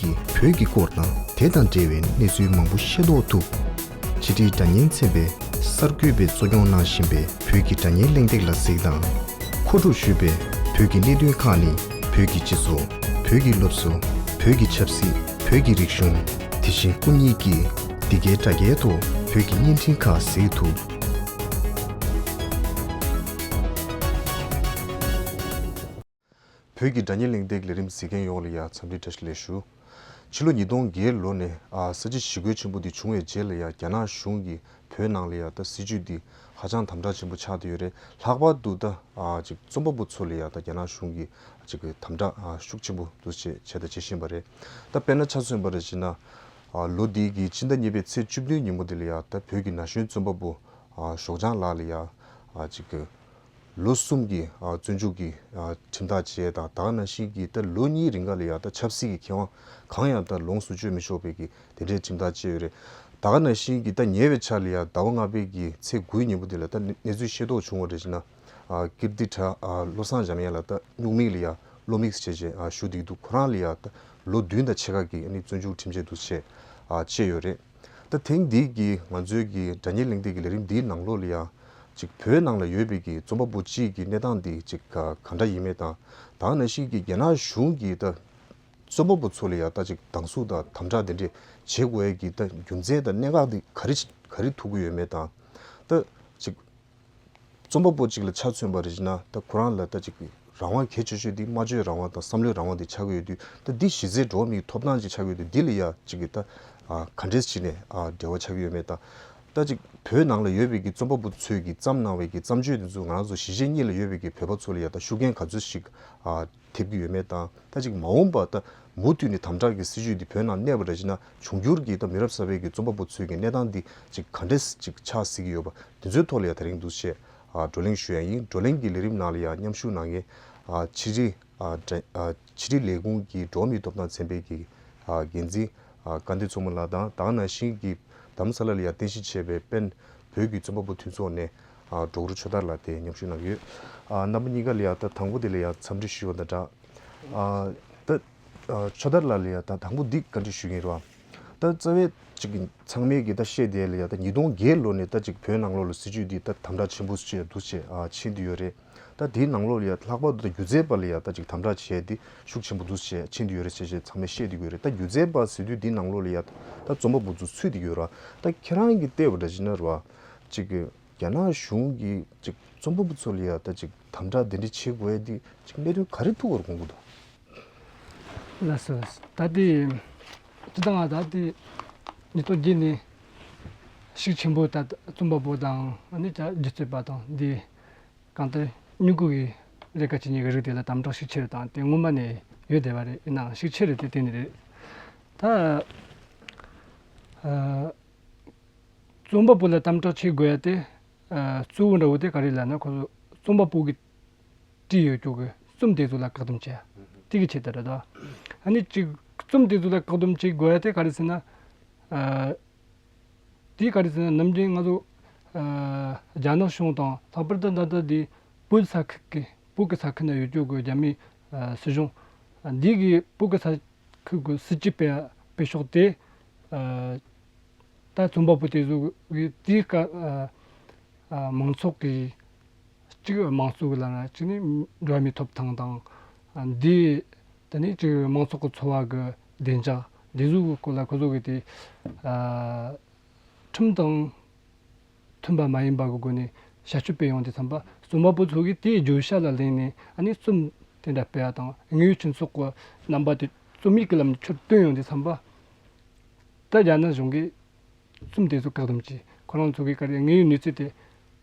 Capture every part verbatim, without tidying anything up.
ཀྱིས་བོད་ཀྱི་སྐོར་དང་དེ་དང་འབྲེལ་བའི་གནས་ཚུལ་མང་པོ་ཤེས་རྟོགས་ཐུབ། ཕྱི་དྲིལ་སྒྲ་སྙན་ཚན་པས་གསར་འགོད་པས་གཙོ་སྐྱོང་གནང་བཞིན་པའི་བོད་ཀྱི་སྒྲ་སྙན་གླེང་སྟེགས་ལ་གཟིགས་དང་། མཁོ་སྒྲུབ་ཞུས་པའི་བོད་ཀྱི་གནད་དོན་ཁག་ནི། བོད་ཀྱི་སྤྱི་ཚོགས། བོད་ཀྱི་སློབ་གསོ། བོད་ཀྱི་ཆབ་སྲིད། བོད་ཀྱི་རིག་གཞུང་། དེ་བཞིན་སྐུ་ཉིད་ཀྱིས་འདི་གའི་དྲ་རྒྱའི་ཐོག་བོད་ཀྱི་བརྙན་འཕྲིན་ཁག་གཟིགས་ཐུབ། བོད་ཀྱི་སྒྲ་སྙན་གླེང་སྟེགས་ལས་རིམ་གཟིགས་མཁན་ཡོངས་ལ་ཡང་འཚམས་འདྲི་བཀྲ་ཤིས་བདེ་ལེགས་ཞུ། ཕྱི་ལོ་ཉིས་སྟོང་བརྒྱད་ལོ་ནས་ཨ་ས་བྱི་ཞི་རྒོལ་ཆེན་པོ་འདི་བྱུང་བའི་རྗེས་ལ་ཡང་རྒྱ་ནག་གཞུང་གིས་བོད་ནང་ལ་ཡང་ད་སྲིད་བྱུས་འདི་ཧ་ཅང་དམ་དྲག་ཆེན་པོ་ཆགས་བསྡད་ཡོད་རེད། ལྷག་པར་དུ་ད་ཨ་ཅིག་རྩོམ་པ་པོ་ཚོ་ལ་ཡང་ད་རྒྱ་ནག་གཞུང་གིས་ཅིག་དམ་དྲག་ཨ་ཤུགས་ཆེན་པོ་འདུག་བྱས་བྱས་དང་བྱེད་བཞིན་པ་རེད། ད་དཔེར་ན་ཆ་མཚོན་པ་རེད་བྱས་ན། ཨ་ལོ་འདི་གི་ཕྱི་ཟླ་གཉིས་པའི་ཚེས་བཅུ་བདུན་ཉིན་མོ་འདི་ལ་ཡང་ད་བོད་ཀྱི་ན་གཞོན་རྩོམ་པ་པོ་ཨ་ཞོགས་ལྗང་ལགས་ལ་ཡང་ཨ་ཅིག་གི་ལོ་གསུམ་གྱི་ཨ་བཙོན་འཇུག་གི་ཨ་ཁྲིམས་ཐག་བཅད་དང་། ད་ག་ནང་བཞིན་གྱི་ད་ལོ་གཉིས་རིང་ག་ལ་ཡང་ད་ཆབ་སྲིད་ཀྱི་ཁེ་དབང་གང་ཡང་ད་ལོངས་སུ་སྤྱོད་མི་ཆོག་པའི་གི་དེ་འདྲའི་ཁྲིམས་ཐག་བཅད་ཡོད་རེད། ད་ག་ནང་བཞིན་གྱི་ད་ཉེ་བའི་ཆར་ལ་ཡང་ཟླ་བ་ལྔ་པའི་གི་ཚེས་དགུའི་ཉིན་མོ་དེ་ལ་ད་གནས་ཚུལ་ཤེས་རྟོགས་བྱུང་བ་རེད་བྱས་ན། ཨ་ཀིརྟི་གྲྭ་ཨ་བློ་བཟང་འཇམ་དབྱངས་ལགས་ད་སྨྱུག་མིང་ལ་ཡང་བློ་མིག་ཟེར་བྱས་ཨ་ཞུ་བསྡད་འདུག་ཁོ་རང་ལ་ཡང་ད་ལོ་བདུན་དང་ཕྱེད་ཀ་གི་ཨ་ནི་བཙོན་འཇུག་ཁྲིམས་ཆད་འདུག་བྱས་ཨ་བཅད་ཡོད་རེད། ད་ཐེངས་འདི་གི་ང་ཚོའི་གི་སྒྲ་སྙན་གླེང་སྟེགས་ཀྱི་ལས་རིམ་འདིའི་ནང་ལོགས་ལ་ཡང་ཅིག་བོད་ནང་ལ་ཡོད་པའི་གི་རྩོམ་པ་པོ་གཅིག་གི་གནས་སྟངས་འདི་ཅིག་ག་ག་འདྲ་ཡིན་མེད་དང་། ད་ག་ནང་བཞིན་གྱི་རྒྱ་ནག་གཞུང་གིས་ད་རྩོམ་པ་པོ་ཚོ་ལ་ཡང་ད་ཅིག་སྡང་ཟུག་དང་དམ་དྲག་དེ་འདྲས་བྱེད་དགོས་ཡ་གི་ད་རྒྱུ་མཚན་དང་གནད་འགག་འདི་ག་རེ་ག་རེ་ཐུག་གི་ཡོད་མེད་དང་། ད་ཅིག་རྩོམ་པ་པོ་གཅིག་ལ་ཆ་མཚོན་པ་རེད་བྱས་ན་ད་ཁོ་རང་ལ་ད་ཅིག་རང་དབང་གལ་ཆེ་ཤོས་འདི་སྨྲ་བརྗོད་རང་དབང་དང་བསམ་བློའི་རང་དབང་འདི་ཆགས་ཀྱི་ཡོད་དུས། ད་འདི་གཞི་རྩའི་འགྲོ་བ་མིའི་ཐོབ་ཐང་ཅིག་ཆགས་ཀྱི་ཡོད་དུས། འདི་ལ་ཡ་ཅིག་གི་ད་ཨ་ག་འདྲས་བྱས་ནས་ཨ་འབྲེལ་བ་ཆགས་ཀྱི་ཡོད་མེད་དང་། ད་ཅིག་བོད་ནང་ལ་ཡོད་པའི་གི་རྩོམ་པ་པོ་ཚོས་ཀྱི་བརྩམས་གནང་བའི་གི་བརྩམས་ཆོས་འདི་ཚོ་ང་རང་ཚོ་གཞིས་བྱེས་གཉིས་ལ་ཡོད་པའི་གི་བོད་པ་ཚོ་ལ་ཡ་ད་ཤུགས་རྐྱེན་ག་ཚོད་ཞིག་ཨ་ཐེབས་ཀྱི་ཡོད་མེད་དང་། ད་ཅིག་མ་འོངས་པ་ད་མུ་མཐུད་ནས་དམ་དྲག་གི་སྲིད་བྱུས་འདི་བོད་ནང་གནས་པ་རེད་བྱས་ན། འབྱུང་འགྱུར་གྱི་ད་མི་རབས་གསར་པའི་གི་རྩོམ་པ་པོ་ཚོའི་གི་གནས་སྟངས་འདི་ཅིག་ག་འདྲས་ཅིག་ཆགས་སྲིད་ཀྱི་ཡོད་པ། དེ་ཚོའི་ཐོག་ལ་ཡང་དེ་རིང་འདུག་བྱས་ཨ་བགྲོ་གླེང་ཞུ་ཡ་ཡིན། བགྲོ་གླེང་གི་ལས་རིམ་ནང་ལ་ཡང་མཉམ་ཞུགས་གནང་མཁན་ཨ་ཕྱི་དྲིལ་ཨ་དྲ་ཨ་ཕྱི་དྲིལ་ལས་ཁུངས་ཀྱི་འགྲོ་བ་མིའི་ཐོབ་ཐང་ཚན་པའི་གི་ཨ་འགན་འཛིན་ཨ་སྐལ་ལྡན་མཚོ་མོ་ལགས་དང་། ད་ག་ནང་བཞིན་གྱི་རྡ་རམ་ས་ལ་ལ་ཡང་རྟེན་གཞི་བྱས་པའི་པེན་བོད་ཀྱི་རྩོམ་པ་པོ་མཐུན་ཚོགས་ནས་ཨ་ཌོག་ཊར་ཆོས་དར་ལགས་དེ་མཉམ་ཞུགས་གནང་གི་ཡོད། ཨ་རྣམ་པ་གཉིས་ཀ་ལ་ཡང་ད་དང་པོ་དེ་ལ་ཡང་འཚམས་འདྲི་ཞུ་བ་དང་སྦྲགས། ཨ་ད་ཨ་ཆོས་དར་ལགས་ལ་ཡང་ད་དང་པོ་འདི་བཀའ་འདྲི་ཞུ་གི་ཡིན་རོགས། ད་རྩ་བའི་ཅིག་གི་ཚང་མས་ཀྱི་ད་བཤད་བསྡད་ལ་ཡ་ད་ཉིས་སྟོང་བརྒྱད་ལོ་ནས་ད་ཅིག་བོད་ནང་ལོགས་ལ་སྲིད་བྱུས་འདི་ད་དམ་དྲག་ཆེན་པོ་ཞིག་འདུག་བྱས་ཨ་ཕྱིན་བསྡད་ཡོད་རེད། ད་དེའི་ནང་ལོགས་ལ་ཡ་ལྷག་པར་དུ་ད་སྒྱུ་རྩལ་པ་ལ་ཡ་ད་ཅིག་དམ་དྲག་བྱས་ཏེ་ཤུགས་ཆེན་པོ་འདུག་བྱས་ཕྱིན་བསྡད་ཡོད་རེད་ཅེས་ཅེས་ཚང་མས་བཤད་བསྡད་ཀྱི་ཡོད་རེད། ད་སྒྱུ་རྩལ་པ་ཟེར་དུས་འདིའི་ནང་ལོགས་ལ་ཡ་ད་རྩོམ་པ་པོ་ཚོ་ཚུད་བསྡད་ཀྱི་ཡོད་ར། ད་ཁྱེད་རང་གིས་བལྟས་པ་འདྲ་ཅིག་ན་ར་བ་ཅིག་གི་རྒྱ་ནག་གཞུང་གིས་ཅིག་རྩོམ་པ་པོ་ཚོ་ལ་ཡ་ད་ཅིག་དམ་དྲག་དེ་འདྲ་བྱེད་དགོས་ཡ་དེ་ཅིག་གནད་དོན་ག་རེ་ཐུག་པར་དགོངས་ཀྱི་འདུག་ལགས་སོ། ད་དེ་སྤྱིར་བཏང་ང་ད་དེ་ཉིས་སྟོང་བརྒྱད་ནས་ཤུགས་ཆེན་པོ་ད་རྩོམ་པ་པོ་དང་ཨ་ནི་ད་སྒྱུ་རྩལ་པ་དང་འདི་གང་ལྟར་མྱུ་གུ་གི་ལས་ཀ་བྱེད་མཁན་གྱི་རིགས་དེ་ལ་དམ་དྲག་ཤུགས་ཆེ་རུ་དང་དེ་སྔོན་མ་ནས་ཡོད་བསྡད་པ་རེད། ཡིན་ནའང་ཤུགས་ཆེ་རུ་དེ་བརྟེན་ནས་རེད། ད་ཨ་རྩོམ་པ་པོ་ལ་དམ་དྲག་བྱེད་དགོས་ཡ་དེ་ཨ་གཙོ་བོ་འདྲ་བོ་དེ་ག་རེ་ལབ་ན་ཁོ་ཚོ་རྩོམ་པ་པོ་གི་བྲིས་ཡོད་རྒྱུ་གི་རྩོམ་དེ་ཚོ་ལ་བཀག་སྡོམ་བྱས། དེ་གི་ཆེད་དུ་རེད་དོ། ཨ་ནི་གཅིག་རྩོམ་དེ་ཚོ་ལ་བཀག་སྡོམ་བྱེད་དགོས་ཡ་དེ་ག་རེ་ཟེར་ན། ཨ་དེ་ག་རེ་ཟེར་ན་ནམ་རྒྱུན་ང་ཚོ་ཨ་རྒྱ་ནག་གཞུང་དང་ལྷག་པར་དུ་ད་ལྟ་དེ་བོད་ས་ཁུལ་གི་བོད་ཀྱི་ས་ཁུལ་ན་ཡོད་རྒྱུ་གི་རྒྱ་མིའི་ཨ་སྲིད་གཞུང་འདི་གི་བོད་ཀྱི་ས་ཁུལ་གྱི་སྲིད་ཇུས་སྤེལ་སྤེལ་ཕྱོགས་དེ་ཨ་ད་རྩོམ་པ་པོ་དེ་ཚོ་གི་དེའི་སྐབས་ཨ་ཨ་མང་ཚོགས་ཀྱི་གཅིག་དམངས་གཙོ་གི་ལམ་ལ་གཅིག་ནི་འགྲོ་བ་མིའི་ཐོབ་ཐང་དང་། ཨ་འདི་དེ་ནས་གཅིག་མང་ཚོགས་ཀྱི་འཚོ་བ་གི་བདེ་འཇགས་འདི་ཚོ་གི་སྐོར་ལ་ཁོ་ཚོ་གི་དེ་ཨ་ཁྲིམས་དང་མཐུན་པ་མ་ཡིན་པ་གི་སྒོ་ནས་བྱ་སྤྱོད་སྤེལ་ཡོང་དུས་ཙམ་པ་རྩོམ་པ་པོ་ཚོ་གིས་དེའི་བརྗོད་བྱ་ལ་གླེང་ནས་ཨ་ནི་རྩོམ་དེ་འདྲ་སྤེལ་བ་དང་། དངོས་ཡོད་སྤྱི་ཚོགས་ཀྱི་རྣམ་པ་དེ་རྩོམ་ཡིག་གི་ལམ་ནས་ཕྱིར་བཏོན་ཡོང་དུས་ཙམ་པ་ད་རྒྱ་ནག་གཞུང་གིས་རྩོམ་དེ་ཚོ་བཀག་སྡོམ་བྱས། ཁོ་རང་ཚོ་གིས་ག་རེ་དངོས་ཡོད་གནས་ཚུལ་དེ་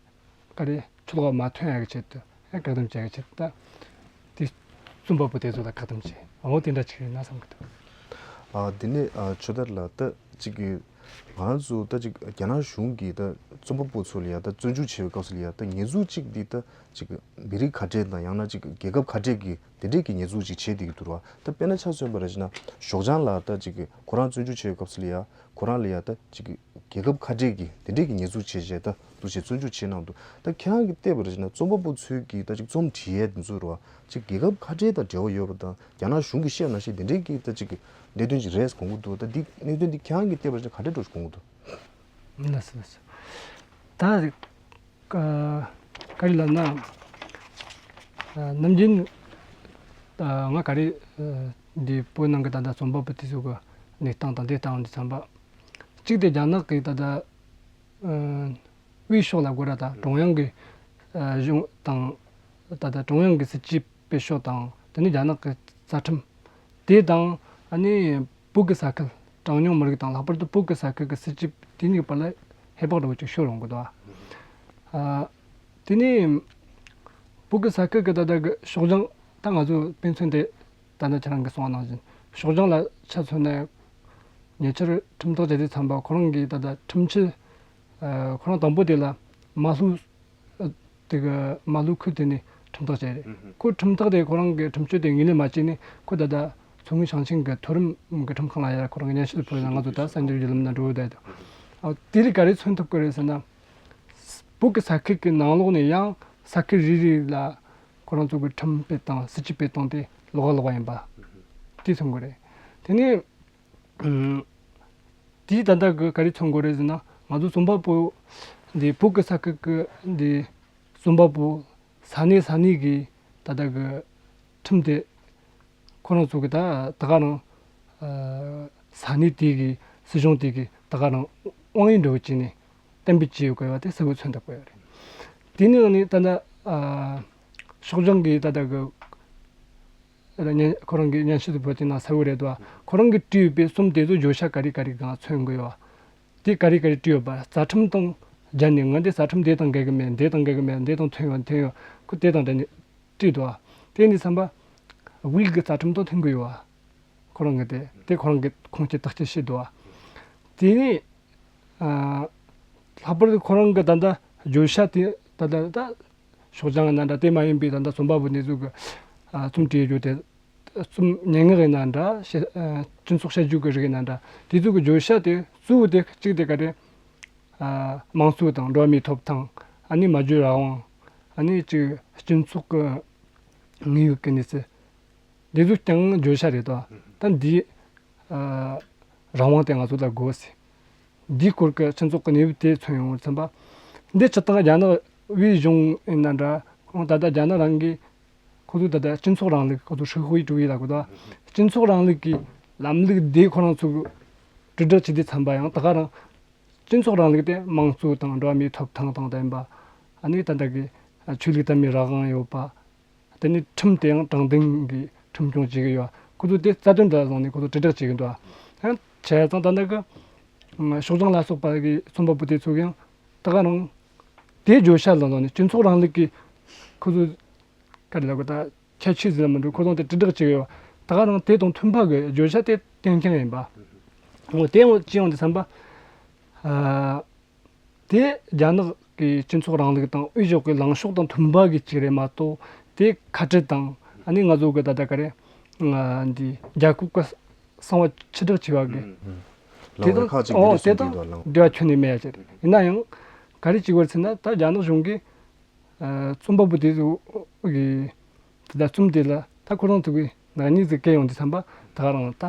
ག་རེ་ཕྱི་ལོགས་མ་ཐོན་ཡག་གི་ཆེད་དུ་ཨེ་བཀག་སྡོམ་བྱ་ཡག་གི་ཆེད་དུ་ད་དེ་རྩོམ་པ་པོ་དེ་ཚོ་ལ་བཀག་སྡོམ་བྱས། འོ་དེ་འདྲ་ཅིག་རེད་ན་བསམ་གི་འདུག་ཨ་དེ་ནས་ཨ་ཆོས་དར་ལགས། ད་ཅིག་གི་ང་རང་ཚོ་ད་ཅིག་རྒྱ་ནག་གཞུང་གིས་ད་རྩོམ་པ་པོ་ཚོ་ལ་ཡ་ད་བཙོན་འཇུག་བྱས་པའི་སྐབས་སུ་ལ་ཡ་ད་ཉེས་འཛུགས་གཅིག་འདི་ད་ཅིག་མི་རིགས་ཁ་བྲལ་དང་ཡང་ན་ཅིག་རྒྱལ་ཁབ་ཁ་བྲལ་གྱི་དེ་འདྲས་ཀྱི་ཉེས་འཛུགས་ཅིག་བྱས་བསྡད་ཀྱི་འདུག་ར། ད་དཔེར་ན་ཆ་མཚོན་པ་རེད་བྱས་ན་ཞོགས་ལྗང་ལགས་ད་ཅིག་གི་ཁོ་རང་བཙོན་འཇུག་བྱས་པའི་སྐབས་སུ་ལ་ཡ་ཁོ་རང་ལ་ཡ་ད་ཅིག་གི་རྒྱལ་ཁབ་ཁ་བྲལ་གྱི་དེ་འདྲས་ཀྱི་ཉེས་འཛུགས་བྱས་བྱས་ད་ འདུག་ཅེས་བཙོན་འཇུག་བྱས་གནང་འདུག་ད་ཁྱེད་རང་གིས་བལྟས་པར་བྱས་ན་རྩོམ་པ་པོ་ཚོས་ཀྱིས་ད་ཅིག་རྩོམ་འབྲི་ཡས་འདི་ཚོ་རེད་བ། ཅིག་རྒྱལ་ཁབ་ཁ་བྲལ་དང་འབྲེལ་བ་ཡོད་པ་དང་རྒྱ་ནག་གཞུང་གིས་བཤད་ན་བཤད་དེ་འདྲའི་གི་ད་ཅིག་གི་གནད་དོན་ཅིག་རེད་དགོངས་ཀྱི་འདུག་ད་འདི་གནད་དོན་འདི་ཁྱེད་རང་གིས་བལྟས་པར་བྱས་ན་ག་འདྲ་འདྲ་ཞིག་དགོངས་ཀྱི་འདུག་ལགས་སོ་ལགས་སོ། ད་ཨ་ག་རེ་ལབ་ན། ཨ་ནམ་རྒྱུན་ཨ་ང་ག་རེ་ཨ་འདི་བོད་ནང་གི་ད་ལྟ་རྩོམ་པ་པོ་དེ་ཚོ་གི་གནས་སྟངས་དང་འདི་ལྟ་བུ་འདི་བསམ་པ། གཅིག་དེ་རྒྱ་ནག་གི་ད་ལྟ་ཨ་དབུས་ཕྱོགས་ལ་དགོས་ར་ད་ཀྲུང་དབྱང་གི་ཨ་གཞུང་དང་ད་ལྟ་ཀྲུང་དབྱང་གི་སྲིད་ཇུས་སྤེལ་ཕྱོགས་དང་དེ་ནས་རྒྱ་ནག་གི་རྩ་ཁྲིམས་དེ་དང་ཨ་ནི་བོད་ཀྱི་ས་ཁུལ་གྲངས་ཉུང་མི་རིགས་དང་ལྷག་པར་དུ་བོད་ཀྱི་ས་ཁུལ་གྱི་སྲིད་ཇུས་དེ་གཉིས་བར་ལ་ཧེ་བག་འདྲ་བོ་ཅིག་ཤོར་ཡོང་གི་འདུག་ཨ་དེ་ནས་བོད་ཀྱི་ས་ཁུལ་གྱི་ད་ལྟ་གི་ཤོག་བྱང་ད་ང་ཚོ་དཔེ་མཚོན་དེ་ད་ལྟ་ཁྱེད་རང་གིས་གསུངས་པ་ནང་བཞིན་ཤོག་བྱང་ལ་ཆ་མཚོན་ན་ཉེ་ཆར་ཁྲིམས་ཐག་བཅད་དུས་ཙམ་པ་ཁོ་རང་གིས་ད་ལྟ་ཁྲིམས་ཆད་ཨ་ཁོ་རང་དང་པོ་དེ་ལ་མ་ལྷོ་ཨ་དེ་གི་མ་ལྷོ་ཁུལ་དེ་ནས་ཁྲིམས་ཐག་བཅད་རེད། ཁོ་ཁྲིམས་ཐག་དེ་ཁོ་རང་གི་ཁྲིམས་གཅོད་དེ་ངོས་ལེན་མ་བྱས་ནས་ཁོ་ད་ལྟ་མཚོ་སྔོན་ཞིང་ཆེན་གི་མཐོ་རིམ་གི་ཁྲིམས་ཁང་ལ་ཡར་ཁོ་རང་གི་སྙན་ཞུ་ཕུལ་ཡང་ང་ཚོ་ད་གསར་འགྱུར་བརྒྱུད་ལམ་ནང་འགྲོ་ཡོད་དེ། ཨ་དེ་ལས་ག་རེ་མཚོན་ཐུབ་ཀྱི་རེད་ཟེར་ན། བོད་ཀྱི་ས་ཁུལ་གྱི་ནང་ལོགས་ནས་ཡང་ས་ཁུལ་རེ་རེ་ལ་ཁོ་རང་ཚོ་གི་ཁྲིམས་སྤེལ་སྟངས་སྲིད་ཇུས་སྤེལ་སྟངས་དེ་ལོགས་ཀ་ལོགས་ཀ་ཡིན་པ་དེ་མཚོན་གྱི་རེད། དེ་ནས་ཨུམ། དེའི་ད་ལྟ་གི་ག་རེ་མཚོན་གྱི་རེད་ཟེར་ན་ང་ཚོ་རྩོམ་པ་པོ་འདི་བོད་ཀྱི་ས་ཁུལ་གྱི་འདི་རྩོམ་པ་པོ་ས་གནས་ས་གནས་ཀྱི་ད་ལྟ་གི་ཁྲིམས་དེ་ཁོ་རང་ཚོ་གི་ད་ད་ག་རང་ཨ་ས་གནས་དེ་གི་སྲིད་གཞུང་དེ་གི་ད་ག་རང་དབང་ཡོད་འདྲ་བོ་བྱས་ནས་གཏན་འབེབས་བྱས་ཡོད་དགོས་པ་དེ་གསལ་པོ་མཚོན་ཐུབ་དགོས་ཡོད་རེད། དེ་ནས་ནི་ད་ལྟ་ཨ་ཤོག་བྱང་གི་ད་ལྟ་གི་ཁོ་རང་གི་སྙན་ཞུ་དེ་བོད་དེ་ནང་གསལ་བོ་རེད་དོ། ཁོ་རང་གིས་བྲིས་ཡོད་པའི་རྩོམ་དེ་ཚོ་བརྗོད་བྱ་ག་རེ་ག་རེ་གང་མཚོན་དགོས་ཡོད། དེ་ག་རེ་ག་རེ་བྲིས་ཡོད་པ་རྩ་ཁྲིམས་དང་སྦྱར་ནས་ང་འདི་རྩ་ཁྲིམས་འདི་དང་འགལ་གི་མེད་འདི་དང་འགལ་གི་མེད་འདི་དང་མཐུན་ཡོད་མཐུན་ཡོད་ཁོ་དེ་དང་འབྲེལ་ནས་བྲིས་འདུག་དེ་ནས་བསམ་པ་དབུས་ཀྱི་རྩ་ཁྲིམས་དང་མཐུན་གི་ཡོད། ཁོ་རང་གི་དེ་དེ་ཁོ་རང་གི་ཁུངས་སྐྱེལ་བརྟག་དཔྱད་བྱས་འདུག་དེ་ནས་ཨ་ལྷག་པར་དུ་ཁོ་རང་གི་ད་ལྟ་བརྗོད་བྱ་དེ་ད་ལྟ་ད་ཤོག་བྱང་ཡིན་ན་འདྲ་དེ་མ་ཡིན་པའི་ད་ལྟ་རྩོམ་པ་པོ་འདི་ཚོ་གི་ཨ་རྩོམ་བྲིས་རྒྱུ་དེ་རྩོམ་སྙན་ངག་ཡིན་ན་འདྲ་ཤེ་ཨ་སྤྱི་ཚོགས་བཤད་རྒྱུ་གི་རིགས་ཡིན་ན་འདྲ་དེ་ཚོ་གི་བརྗོད་བྱ་དེ་གཙོ་བོ་དེ་གཅིག་དེ་ག་རེ་ཨ་དམངས་གཙོ་དང་འགྲོ་བ་མིའི་ཐོབ་ཐང་ཨ་ནི་སྨྲ་བརྗོད་རང་དབང་ཨ་ནི་ཅིག་སྤྱི་ཚོགས་གི་དངོས་ཡོད་ཀྱི་གནས་ཚུལ་འདི་ཚོ་ཀྱང་བརྗོད་བྱ་རེད་དོ། ད་འདི་ཨ་རང་དབང་དེ་ང་ཚོ་ལ་དགོས་ཟེར། འདིའི་སྐོར་གྱི་སྤྱི་ཚོགས་ཀྱི་གནས་བབ་དེ་མཚོན་ཡོང་བར་འཚམ་པ། འདི་སྤྱིར་བཏང་རྒྱ་ནག་དབུས་གཞུང་ཡིན་ན་འདྲ་ཁོང་ད་ལྟ་རྒྱ་ནག་རང་གིས་ཁོ་ཚོ་ད་ལྟ་སྤྱི་ཚོགས་རིང་ལུགས་ཁོ་ཚོ་ཧྲིལ་ཧུའི་ཀྲུའུ་ཡི་ལབ་གི་འདུག་སྤྱི་ཚོགས་རིང་ལུགས་ཀྱི་ལམ་ལུགས་དེ་ཁོ་རང་ཚོ་དྲིལ་བསྒྲགས་བྱེད་དུས་འཚམ་པ་ཡང་ད་ག་རང་སྤྱི་ཚོགས་རིང་ལུགས་དེ་དམངས་གཙོ་དང་འགྲོ་བ་མིའི་ཐོབ་ཐང་དང་ལྡན་པ། ཨ་ནི་ད་ལྟ་གི་ཆོས་ལུགས་དད་མོས་རང་དབང་ཡོད་པ། དེ་ནི་ཁྲིམས་དེ་ཡང་དྲང་བདེན་གྱི་ཁྲིམས་སྐྱོང་བྱེད་ཀྱི་ཡོད། ཁོ་ཚོ་དེ་རྩ་དོན་དུ་བཟུང་ནས་ཁོ་ཚོ་དྲིལ་བསྒྲགས་བྱེད་ཀྱི་འདུག་ཡང་བྱས་ཙང་ད་ལྟ་གི་ཤོག་བྱང་ལ་སོགས་པ་གི་རྩོམ་པ་པོ་དེ་ཚོ་ཡང་ད་ག་རང་དེ་བརྗོད་བྱ་ལ་བཟུང་ནས་སྤྱི་ཚོགས་རིང་ལུགས་ཀྱི་ཁོ་ཚོ་ག་རེ་ལབ་དགོས་ད་ཁྱད་ཆོས་ཟེར་ན་མི་འགྲོ་ཁོ་ཚོ་དེ་དྲིལ་བསྒྲགས་བྱེད་ཀྱི་ཡོད། ད་ག་རང་དེ་དང་མཐུན་པ་གི་བརྗོད་བྱ་དེ་གཏན་འཁེལ་ཡིན་པ། འོ་དེ་འོ་ཅི་ཡོང་དུས་བསམ་པ། ཨ། དེ་རྒྱ་ནག་གི་སྤྱི་ཚོགས་རིང་ལུགས་དང་དབུས་ཕྱོགས་ཀྱི་ལངས་ཕྱོགས་དང་མཐུན་པ་གི་ཅིག་རེད་མ་གཏོགས་དེ་ཁ་བྲལ་དང་ཨ་ནི་ང་ཚོ་གི་ད་ལྟ་ག་རེ་ང་འདི་རྒྱལ་ཁབ་ཀྱི་གསང་བ་ཕྱི་བསྒྲགས་བྱས་པ་གི་ཨུམ། དེ་ལངས་དང་ཁག་ཅིག་འོ་འདི་དེ་འདྲ་དང་གསུང་གི་འདུག་ལངས། འབྲེལ་བ་ཁྱོན་ནས་མེད་ཡ་ཅིག་རེད། ཡིན་ན་ཡང་ག་རེ་ཅིག་བར་ཚིག་ན་ད་རྒྱ་ནག་གཞུང་གིས་ཨ་རྩོམ་པ་པོ་དེ་ཚོ་གི་ད་ལྟ་རྩོམ་དེ་ལ་ད་ཁོ་རང་ཚོ་གི་ནག་ཉེས་ཟིག་བཀལ་ཡོང་དུས་བསམ་པ་ད་ག་རང་ད་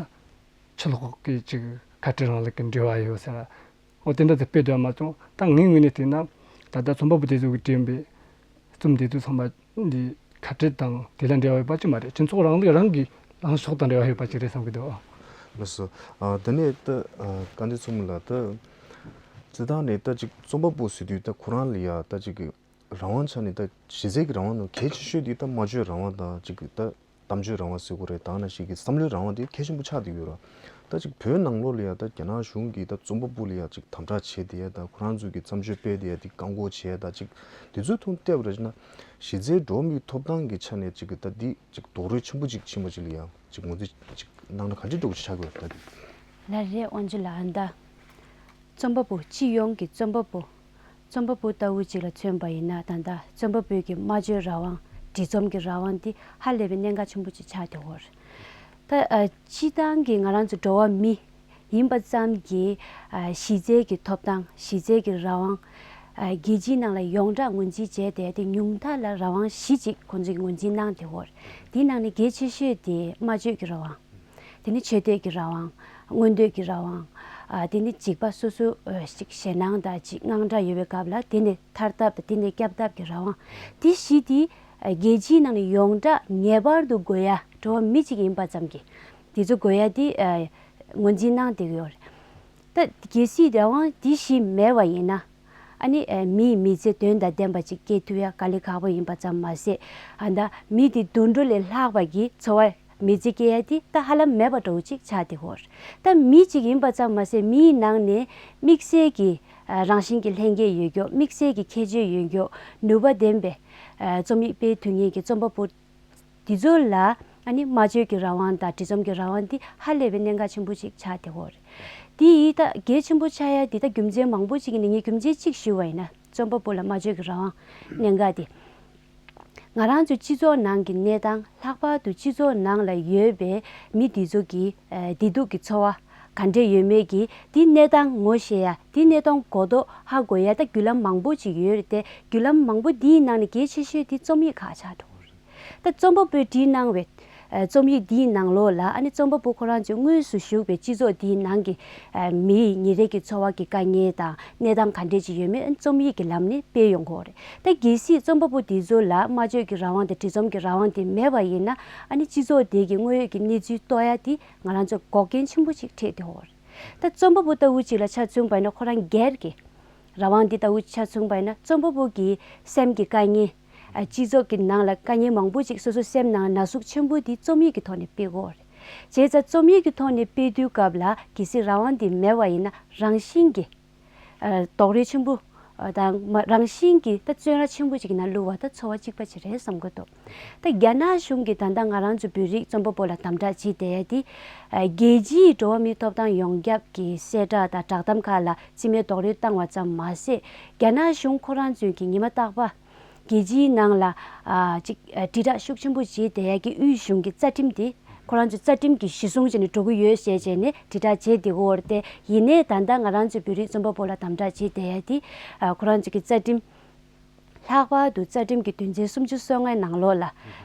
ཕྱི་ལོགས་ཀྱི་ཅིག་ཁ་བྲལ་རིང་ལུགས་ཀྱི་འབྲེལ་བ་ཡོད་ཟེར། འོ་དེ་འདྲ་དེ་དཔེ་འདོད་མ་བྱུང་། ད་ངའི་ངོས་ནས་བལྟས་ན་ད་ལྟ་རྩོམ་པ་པོ་དེ་ཚོ་གིས་བྲིས་པའི་རྩོམ་དེ་ཚོ་ཚང་མ་འདི་ཁ་བྲལ་དང་དེ་ལ་འབྲེལ་བ་ཡོད་པ་ཅིག་མ་རེད། སྤྱི་ཚོགས་རིང་ལུགས་རང་གི་ལངས་ཕྱོགས་དང་འབྲེལ་བ་ཡོད་པ་ཅིག་རེད་བསམ་གྱི་འདུག་ལགས་སོ། ཨ་དེ་ནས་ད་ཨ་བཀའ་འདི་ཚོ་མུ་ལ་ད་སྤྱི་བཏང་ནས་ད་ཅིག་རྩོམ་པ་པོ་ཟེར་དུས་ད་ཁོ་རང་ལ་ཡ་ད་ཅིག་གི་རང་དབང་ཆ་ནས་ད་གཞི་རྩའི་གི་རང་དབང་ནང་གལ་ཆེ་ཤོས་དེ་ད་སྨྲ་བརྗོད་རང་དབང་དང་ཅིག་གི་ད་གཏམ་བརྗོད་རང་དབང་ཟེར་དགོས་རེད། ད་ནང་བཞིན་གྱི་བསམ་བློའི་རང་དབང་དེ་གལ་ཆེན་པོ་ཆགས་བསྡད་ཡོད་ར། ད་ཅིག་བོད་ནང་ལོགས་ལ་ཡ་ད་རྒྱ་ནག་གཞུང་གིས་ད་རྩོམ་པ་པོ་ལ་ཡ་ཅིག་དམ་དྲག་བྱས་བསྡད་ཡ་ད་ཁོ་རང་ཚོ་གི་བརྩམས་ཆོས་སྤེལ་བསྡད་ཡ་དེ་བཀག་འགོག་བྱས་ཡ་ད་ཅིག་དེ་ཚོའི་ཐོག་བལྟས་པ་རེད་ན་གཞི་རྩའི་འགྲོ་བ་མིའི་ཐོབ་ཐང་གི་ཆ་ནས་ཅིག་གི་ད་འདི་ཅིག་རྡོག་རོལ་ཆེན་པོ་ཅིག་ཕྱིན་པ་ཅིག་ལ་ཡ་ཅིག་ངོས་འཛིན་ཅིག་གནང་ན་ག་འདྲ་འདྲ་བོ་ཅིག་ཆགས་ཀྱི་ཡོད་རེད་ད་དེ། ལགས་རེད་དབང་ཕྱུག་ལགས། ཨ་ནི་ད་རྩོམ་པ་པོ་སྤྱི་ཡོངས་ཀྱི་རྩོམ་པ་པོ་རྩོམ་པ་པོ་ལྟ་བུ་ཅིག་ལ་མཚོན་པ་ཡིན་ན་ད་ལྟ་རྩོམ་པ་པོའི་གི་སྨྲ་བརྗོད་རང་དབང་། བྲིས་རྩོམ་གྱི་རང་དབང་འདི་ཧ་ལས་པའི་གནད་འགག་ཆེན་པོ་ཅིག་ཆགས་ཡོད་རེད། ད་ཨ་སྤྱིར་བཏང་གི་ང་རང་ཚོ་འགྲོ་བ་མི་ཡིན་པ་ཙམ་གྱིས་ཨ་གཞི་རྩའི་གི་ཐོབ་ཐང་། གཞི་རྩའི་གི་རང་དབང་ རྒྱལ་སྤྱིའི་ནང་ལ་ཡོངས་གྲགས་ངོས་འཛིན་བྱས་ཏེ་དེ་ཉུང་མཐའ་ལ་རང་དབང་བཞི་ཅིག་ཁོང་ཚོས་ངོས་འཛིན་གནང་དེ་འོར། དེའི་ནང་ནས་གལ་ཆེ་ཤོས་དེ་སྨྲ་བརྗོད་ཀྱི་རང་དབང་། དེ་ནས་ཆོས་དད་ཀྱི་རང་དབང་། མངོན་འདོད་ཀྱི་རང་དབང་། དེ་ནས་འཇིགས་པ་སོ་སོ་ཞིག་ཞེད་སྣང་དང་ཅིག་དངངས་སྐྲག་ཡོད་པའི་སྐབས་ལ་དེ་ནས་ཐར་ཐབས་དེ་ནས་སྐྱབས་ཐབས་ཀྱི་རང་དབང་། དེ་བཞི་དེ་རྒྱལ་སྤྱིའི་ནང་ནས་ཡོངས་གྲགས་ངེས་པར་དུ་དགོས་ཡ་འགྲོ་བ་མི་གཅིག་ཡིན་པ་ཙམ་གྱིས་དེ་ཚོ་དགོས་ཡ་དེ་ངོས་འཛིན་གནང་བསྡད་ཀྱི་ཡོད་རེད། ད་གལ་སྲིད་རང་དབང་འདི་བཞི་མེད་པ་ཡིན་ན། ཨ་ནི་མིའི་མི་ཚེ་དོན་དང་ལྡན་པ་ཅིག་སྐྱེལ་ཐུབ་ཡ་དཀའ་ལས་ཁག་པོ་ཡིན་པ་ཙམ་མ་ཟད། ཨ་ད་མི་དེ་དུད་འགྲོ་ལས་ལྷག་པ་གི་འཚོ་བ་མི་ཚེ་སྐྱེལ་ཡ་དེ་ད་ཧ་ལམ་མེད་པ་འདྲ་བོ་ཅིག་ཆགས་བསྡད་ཀྱི་ཡོད་རེད། ད་མི་གཅིག་ཡིན་པ་ཙམ་མ་ཟད་མིའི་ནང་ནས་དམིགས་བསལ་གྱི་རང་བཞིན་གྱི་ལྷན་སྐྱེས་ཡོད་མཁན་དམིགས་བསལ་གྱི་ཁྱད་ཆོས་ཡོད་མཁན་ནུས་པ་ལྡན་པའི་རྩོམ་ཡིག་སྤེལ་ཐུབ་མཁན་གྱི་རྩོམ་པ་པོ། འདི་ཚོ་ལ་ཨ་ནི་སྨྲ་བརྗོད་ཀྱི་རང་དབང་དང་འབྲི་རྩོམ་གྱི་རང་དབང་འདི་ཧ་ལས་པའི་གནད་འགག་ཆེན་པོ་ཞིག་ཆགས་བསྡད་ཡོད་རེད། འདི་ཡིས་ད་གལ་ཆེན་པོ་ཆགས་ཡ་འདི་ད་རྒྱུ་མཚན་མང་པོ་ཞིག་ཡིན་ནའི་ངས་རྒྱུ་མཚན་གཅིག་ཞུ་བ་ཡིན་ན་རྩོམ་པ་པོ་ལ་སྨྲ་བརྗོད་ཀྱི་རང་དབང་གནད་འགག་འདི། ང་རང་ཚོའི་སྤྱི་ཚོགས་ནང་གི་གནས་སྟངས་ལྷག་པར་དུ་སྤྱི་ཚོགས་ནང་ལ་ཡོད་པའི་མི་འདི་ཚོ་གི་བདེ་སྡུག་གི་ཚོར་བ་ག་འདྲས་ཡོད་མེད་ཀྱི་འདི་གནས་སྟངས་ངོ་ཤེས་ཡ་འདི་གནས་སྟངས་གོ་རྟོགས་ཧ་གོ་ཡ་ད་བརྒྱུད་ལམ་མང་པོ་ཞིག་ཡོད་རེད་དེ་བརྒྱུད་ལམ་མང་པོ་འདིའི་ནང་ནས་གལ་ཆེ་ཤོས་འདི་རྩོམ་ཡིག་ཁག་ཆགས་འགྲོ་གི་རེད། ད་རྩོམ་པ་པོས་བྲིས་གནང་བའི་རྩོམ་ཡིག་འདིའི་ནང་ལོགས་ལ་ཨ་ནི་རྩོམ་པ་པོ་ཁོ་རང་ཚོའི་དངོས་སུ་བཞུགས་པའི་སྤྱི་ཚོགས་འདིའི་ནང་གི་མིའི་ཉིན་རེ་གི་འཚོ་བ་གི་དཀའ་ངལ་དང་གནས་སྟངས་ག་འདྲས་ཅིག་ཡོད་མེད་ཨ་ནི་རྩོམ་ཡིག་གི་ལམ་ནས་སྤེལ་ཡོང་གི་ཡོད་རེད། ད་གལ་སྲིད་རྩོམ་པ་པོ་འདི་ཚོ་ལ་སྨྲ་བརྗོད་ཀྱི་རང་དབང་དང་འབྲི་རྩོམ་གྱི་རང་དབང་དེ་མེད་པ་ཡིན་ན་ཨ་ནི་སྤྱི་ཚོགས་དེ་གི་དངོས་ཡོད་ཀྱི་གནས་ཚུལ་རྟོགས་ཡ་དེ་ང་རང་ཚོ་འགོག་རྐྱེན་ཆེན་པོ་ཞིག་འཕྲད་དེ་ཡོད་རེད། ད་རྩོམ་པ་པོ་ལྟ་བུ་ཅིག་ལ་ཆ་མཚོན་པ་ཡིན་ན་ཁོ་རང་སྒེར་གྱི་རང་དབང་འདི་ལྟ་བུ་ཆ་མཚོན་པ་ཡིན་ན་རྩོམ་པ་པོ་གི་སེམས་ཀྱི་དཀའ་ངལ། ཨ་སྤྱི་ཚོགས་ཀྱི་ནང་ལ་དཀའ་ངལ་མང་པོ་ཅིག་སོ་སོའི་སེམས་ནང་ན་ཟུག་ཆེན་པོ་འདི་རྩོམ་ཡིག་གི་ཐོག་ནས་སྤེལ་དགོས་རེད། བྱས་ཙང་རྩོམ་ཡིག་གི་ཐོག་ནས་སྤེལ་དུས་སྐབས་ལ་གལ་སྲིད་རང་དབང་འདི་མེད་པ་ཡིན་ན་རང་བཞིན་གྱིས་ཨ་རྡོག་རོལ་ཆེན་པོ་དང་མ་རང་བཞིན་གྱིས་ད་བཙོན་ར་ཆེན་པོ་ཅིག་ནང་བླུགས་པ་ད་ཚོར་བ་གཅིག་པ་ཅིག་རེད་བསམ་གྱི་འདུག་ད་རྒྱ་ནག་གཞུང་གིས་ད་ལྟ་ང་རང་ཚོ་བོད་རིགས་རྩོམ་པ་པོ་ལ་དམ་དྲག་བྱེད་བསྡད་ཡ་དེ་རྒྱལ་སྤྱིའི་འགྲོ་བ་མིའི་ཐོབ་ཐང་ཡོངས་ཁྱབ་ཀྱི་གསལ་བསྒྲགས་དང་བསྒྲགས་གཏམ་ཁག་ལ་རྩིས་མེད་རྡོག་རོལ་བཏང་བ་ཙམ་མ་ཟད་རྒྱ་ནག་གཞུང་ཁོ་རང་ཚོས་ཀྱི་ཉི་མ་རྟག་པར་རྒྱལ་སྤྱིའི་ནང་ལ་ཨ་ཅིག་ཨ་དྲིལ་བསྒྲགས་ཤུགས་ཆེན་པོ་བྱེད་བསྡད་ཡ་གི་དབུས་གཞུང་གི་རྩ་ཁྲིམས་དེ་ཁོ་རང་ཚོའི་རྩ་ཁྲིམས་ཀྱི་གཞི་བཟུང་བྱས་ནས་འགྲོ་གི་ཡོད་ཟེར་བྱས་ནས་དྲིལ་བསྒྲགས་བྱེད་བསྡད་ཀྱི་ཡོད་རེད་དེ་ཡིན་ནའི་ད་ལྟ་ང་རང་ཚོའི་བོད་རིགས་རྩོམ་པ་པོ་ལ་དམ་དྲག་བྱེད་བསྡད་ཡ་དེ་ཨ་ཁོ་རང་ཚོ་གི་རྩ་ཁྲིམས། ལྷག་པར་དུ་རྩ་ཁྲིམས་ཀྱི་དོན་ཚན་སུམ་ཅུ་སོ་ལྔའི་ནང་ལོགས་ལ་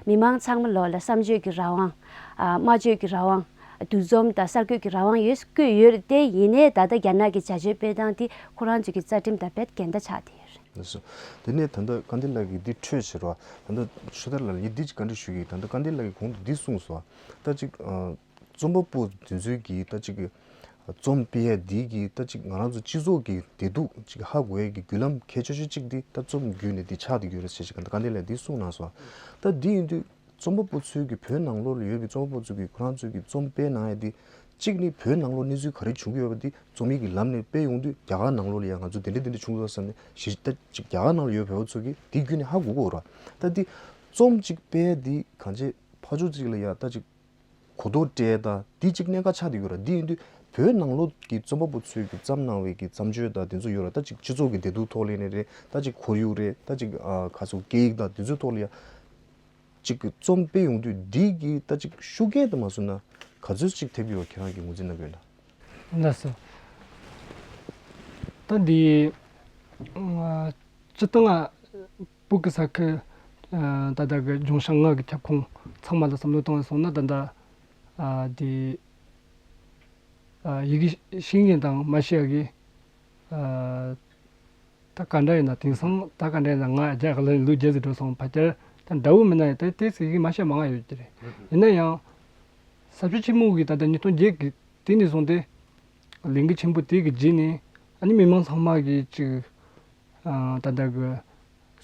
མི་མང་ཚང་མ་ལོགས་ལ་བསམ་བརྗོད་ཀྱི་རང་དབང་། ཨ་སྨྲ་བརྗོད་ཀྱི་རང་དབང་། འདུ་འཛོམས་དང་གསར་འགོད་ཀྱི་རང་དབང་ཡོད་བཀོད་ཡོད་རེད་དེ་ཡིན་ནའི་ད་ལྟ་རྒྱ་ནག་གི་བྱ་སྤྱོད་སྤེལ་སྟངས་དེ་ཁོ་རང་ཚོ་གི་རྩ་ཁྲིམས་དང་རྦད་འགལ་ཟླ་ཆགས་བསྡད་ཡོད་རེད། ལགས་སོ། དེ་ནས་ད་ལྟ་སྐལ་ལྡན་ལགས་ཀྱིས་འདི་འཕྲོས་བྱས་རོགས་ད་ལྟ་ཆུ་ཐར་ལགས་ལ་ཡིན་འདི་ཅིག་བཀའ་འདྲི་ཞུ་གི་ཡིན་ད་ལྟ་སྐལ་ལྡན་ལགས་ཀྱིས་གོང་དུ་འདི་གསུངས་སོང་ད་ཅིག་རྩོམ་པ་པོ་འདི་ཚོའི་གི་ད་ཅིག་རྩོམ་སྤེལ་ཡ་འདི་གི་ད་ཅིག་ང་རང་ཚོ་སྤྱི་ཚོགས་ཀྱི་བདེ་སྡུག་ཅིག་ཧ་གོ་ཡ་གི་བརྒྱུད་ལམ་གལ་ཆེ་ཤོས་གཅིག་འདི་ད་རྩོམ་བརྒྱུད་ནས་འདི་ཆགས་བསྡད་ཡོད་རེད་ཟེར་ཞིག་ག་ད་སྐལ་ལྡན་ལགས་འདི་གསུངས་གནང་སོང་། ད་འདི་ཡིན་དུས་རྩོམ་པ་པོ་ཚོའི་གི་བོད་ནང་ལོགས་ལ་ཡོད་པའི་རྩོམ་པ་པོ་ཚོ་གི་ཁོ་རང་ཚོའི་གི་རྩོམ་སྤེལ་གནང་ཡ་འདི་གཅིག་ནི་བོད་ནང་ལོགས་གནས་ཚུལ་ག་རེ་བྱུང་གི་ཡོད་པ་འདི་རྩོམ་ཡིག་གི་ལམ་ནས་སྤེལ་ཡོང་དུས་རྒྱ་གར་ནང་ལོགས་ལ་ཡ་ང་ཚོ་དེ་འདྲ་དེ་འདྲ་བྱུང་སོང་བསམ་ནས་ཞེ་ད་ཅིག་རྒྱ་གར་ནང་ལ་ཡོད་བོད་པ་ཚོ་གི་འདི་བརྒྱུད་ནས་ཧ་གོ་གི་ཡོད་རེད། ད་འདི་རྩོམ་ཅིག་སྤེལ་ཡ་འདི་གང་ཅི་ཕར་ཕྱོགས་གཅིག་ལ་ཡ་ད་ཅིག་གོ་རྟོགས་སྤྲད་ད་འདི་གཅིག་གནད་འགག་ཆགས་བསྡད་ཡོད་ར། འདི་ཡིན་དུས་བོད་ནང་ལོགས་ཀྱི་རྩོམ་པ་པོ་ཚོས་ཀྱི་བརྩམས་གནང་བའི་གི་བརྩམས་ཆོས་དང་དེ་ཚོ་ཡོད་ར། ད་ཅིག་སྤྱི་ཚོགས་ཀྱི་བདེ་སྡུག་ཐོག་ལ་ནས་རེད། ད་ཅིག་ཁོར་ཡུག་རེད། ད་ཅིག་ཨ་ག་ཚོད་སྐད་ཡིག་དང་དེ་ཚོའི་ཐོག་ལ་ཡ་ཅིག་གི་རྩོམ་སྤེལ་ཡོང་དུས་འདི་གི་ད་ཅིག་ཤུགས་རྐྱེན་དུ་མ་སོང་ན་ག་ཚོད་ཅིག་ཐེབས་ཀྱི་ཡོད་ཁྱེད་རང་གི་ངོས་འཛིན་གནང་གི་ཡོད་ན། ལགས་སོ། ད་འདི་ང་སྤྱི་བཏང་ང་བོད་ཀྱི་ས་ཁུལ་ཨ་ད་ལྟ་གི་ལྗོངས་ཤར་ལྔ་གི་ཁྱབ་ཁོངས་ཚང་མ་ལ་བསམ་བློ་བཏང་སོང་ན་ད་ལྟ་ཨ་དེ་ཨ་ཡི་གེ་ཤེས་མཁན་དང་མ་ཤེས་ཡ་གི་ཨ་ད་ག་འདྲ་ཡིན་ན་དེང་སང་ད་ག་འདྲ་ཡིན་ན་ང་རྒྱ་གར་ལ་ལོ་བརྒྱད་ཙམ་འགྲོ་སོང་ཕལ་ཆེར་ད་འདྲ་བོ་མིན་ན་ཡང་ད་ཏོག་ཙམ་ཡི་གེ་མ་ཤེས་མང་ང་ཡོད་ཀྱི་རེད། ཡིན་ན་ཡང་ས་ཆ་ཆེན་མོ་གི་ད་ལྟ་ཉིས་སྟོང་བརྒྱད་གི་དེ་ནས་བཟུང་སྟེ་ལས་འགུལ་ཆེན་པོ་དེ་གི་རྗེས་ནས་ཨ་ནི་མི་མང་ཚང་མ་གི་ཅིག་ཨ་ད་ལྟ་གི་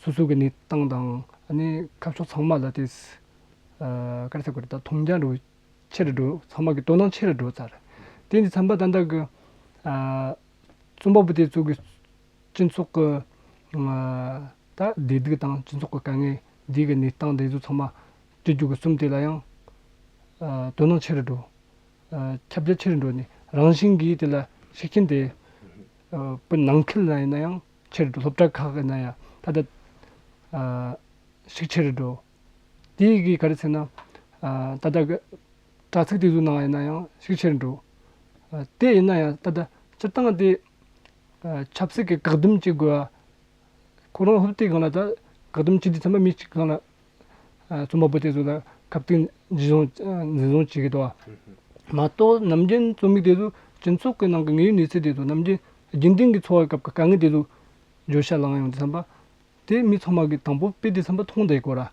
སོ་སོ་གི་གནས་སྟངས་དང་ཨ་ནི་ཁ་ཕྱོགས་ཚང་མ་ལ་དེ་ཨ་ག་རེ་ཟེར་དགོས་རེད། ད་མཐོང་རྒྱ་འགྲོ་ཆེ་རུ་འགྲོ། ཚང་མ་གི་དོ་སྣང་ཆེ་རུ་འགྲོ་ཚར། དེ་འདི་ཚན་པ་ད་ལྟ་གི་ཨ་རྩོམ་པ་པོ་དེ་ཚོ་གི་སྤྱི་ཚོགས་གི་ཨ་ད་བདེ་སྡུག་དང་སྤྱི་ཚོགས་གི་དཀའ་ངལ་འདི་གི་གནས་སྟངས་དེ་ཚོ་ཚང་མ་སྤྱི་རྒྱུ་གི་གསུམ་དེ་ལ་ཡང་ཨ་དོ་སྣང་ཆེ་རུ་འགྲོ། ཨ་ཁྱབ་རྒྱ་ཆེ་རུ་འགྲོ་ནས་རང་བཞིན་གྱིས་དེ་ལ་ཤུགས་རྐྱེན་དེ་ཨ་བོད་ནང་ཁུལ་ལ་ཡིན་ན་ཡང་ཆེ་རུ་འགྲོ། སློབ་གྲྭ་ཁག་ཡིན་ན་ཡང་ད་ལྟ་ཨ་ཤུགས་ཆེ་རུ་འགྲོ། དེ་གི་ག་རེ་ཟེར་ན་ཨ་ད་ལྟ་གི་དྲ་ཚིགས་དེ་ཚོའི་ནང་ཡིན་ན་ཡང་ཤུགས་ཆེ་རུ་འགྲོ། ཨ་དེ་ཡིན་ན་ཡང་ད་ལྟ་སྤྱིར་བཏང་དེ་ཨ་ཆབ་སྲིད་ཀྱི་བཀག་སྡོམ་བྱེད་དགོས་པ། ཁོ་རང་ཧུབ་སྟེ་སྒང་ལ་ད་བཀག་སྡོམ་བྱེད་དུས་ཙམ་པ་མི་གཅིག་སྒང་ལ་རྩོམ་པ་པོ་དེ་ཚོ་ལ་ཁ་གཏད་འཇུ་བཟུང་འཛིན་བཟུང་བྱེད་ཀྱི་འདུག་བ། མ་གཏོགས་ནམ་རྒྱུན་རྩོམ་ཡིག་དེ་ཚོ་སྤྱི་ཚོགས་ཀྱི་ནང་གི་དངོས་ཡོད་གནས་ཚུལ་དེ་ཚོ་ནམ་རྒྱུན་རྒྱུན་ལྡན་གྱི་འཚོ་བའི་སྐབས་ཀྱི་དཀའ་ངལ་དེ་ཚོ་བརྗོད་བྱ་ལངས་ཡོང་དུས་ཙམ་པ། དེ་མི་ཚང་མ་གིས་དང་པོ་དཔེ་དེ་ཙམ་པ་མཐོང་བསྡད་དགོས་ར།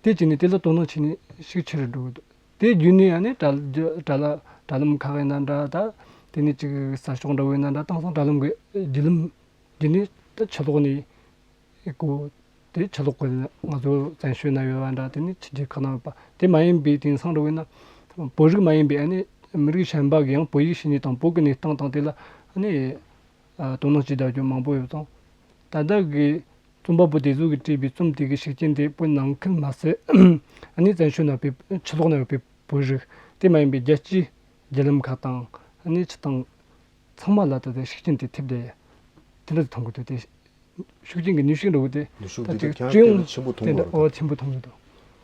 དེ་བྱས་ནས་དེ་ལ་དོ་སྣང་བྱེད་ནས་ཤུགས་ཆེ་རུ་འགྲོ་གི་འདུག་དེ་བརྒྱུད་ནས་ཡང་ནས་དྲ་དྲ་ལ་དྲ་ལམ་ཁག་ཡིན་ན་འདྲ། ད་དེ་ནས་ཅིག་གསར་ཤོག་འདྲ་བོ་ཡིན་ན་འདྲ། དེང་སང་དྲ་ལམ་གྱི་བརྒྱུད་ལམ་བརྒྱུད་ནས་ད་ཕྱི་ལོགས་ནས་གོ། དེ་ཕྱི་ལོགས་ཀྱི་ང་ཚོ་བཙན་བྱོལ་ན་ཡོད་པ་འདྲ། དེ་ནས་ཕྱི་རྒྱལ་ཁག་ན་ཡོད་པ། དེ་མ་ཡིན་པའི་དེང་སང་འདྲ་བོ་ཡིན་ན་བོད་རིགས་མ་ཡིན་པའི་ཨ་ནི་མི་རིགས་གཞན་པ་གི་ཡང་བོད་ཡིག་ཤེས་ནས་དང་བོད་ཀྱི་གནས་སྟངས་དང་དེ་ལ་ཨ་ནི་ཨ་དོ་སྣང་བྱེད་བསྡད་རྒྱུ་མང་པོ་ཡོད་ཙང་། ད་ལྟ་གི་རྩོམ་པ་པོ་དེ་ཚོ་གིས་བྲིས་པའི་རྩོམ་དེ་གི་ཤུགས་རྐྱེན་དེ་བོད་ནང་ཁུལ་མ་ཟད་ཨ་ནི་བཙན་བྱོལ་ནང་པའི་ཕྱི་ལོགས་ན་ཡོད་པའི་བོད་རིགས། དེ་མ་ཡིན་པའི་རྒྱལ་སྤྱིའི་བརྒྱུད་ལམ་ཁག་དང་ཨ་ནི་སྤྱི་བཏང་ཚང་མ་ལ་ད་ལྟ་ཤུགས་རྐྱེན་དེ་ཐེབས་བསྡད་ཡོད། དེ་འདྲ་མཐོང་གི་འདུག་དེ་ཤུགས་རྐྱེན་གྱི་ནུས་ཤུགས་འདྲ་བོ་དེ་ནུས་ཤུགས་ད་དེ་ཅིག་དེ་ཁྱེད་རང་སྤྱི་ཡོངས་དེ་ལ་ཆེན་པོ་མཐོང་དེ་གི་འདྲ་རེད་ད། ཨོ་ཆེན་པོ་མཐོང་གི་འདུག་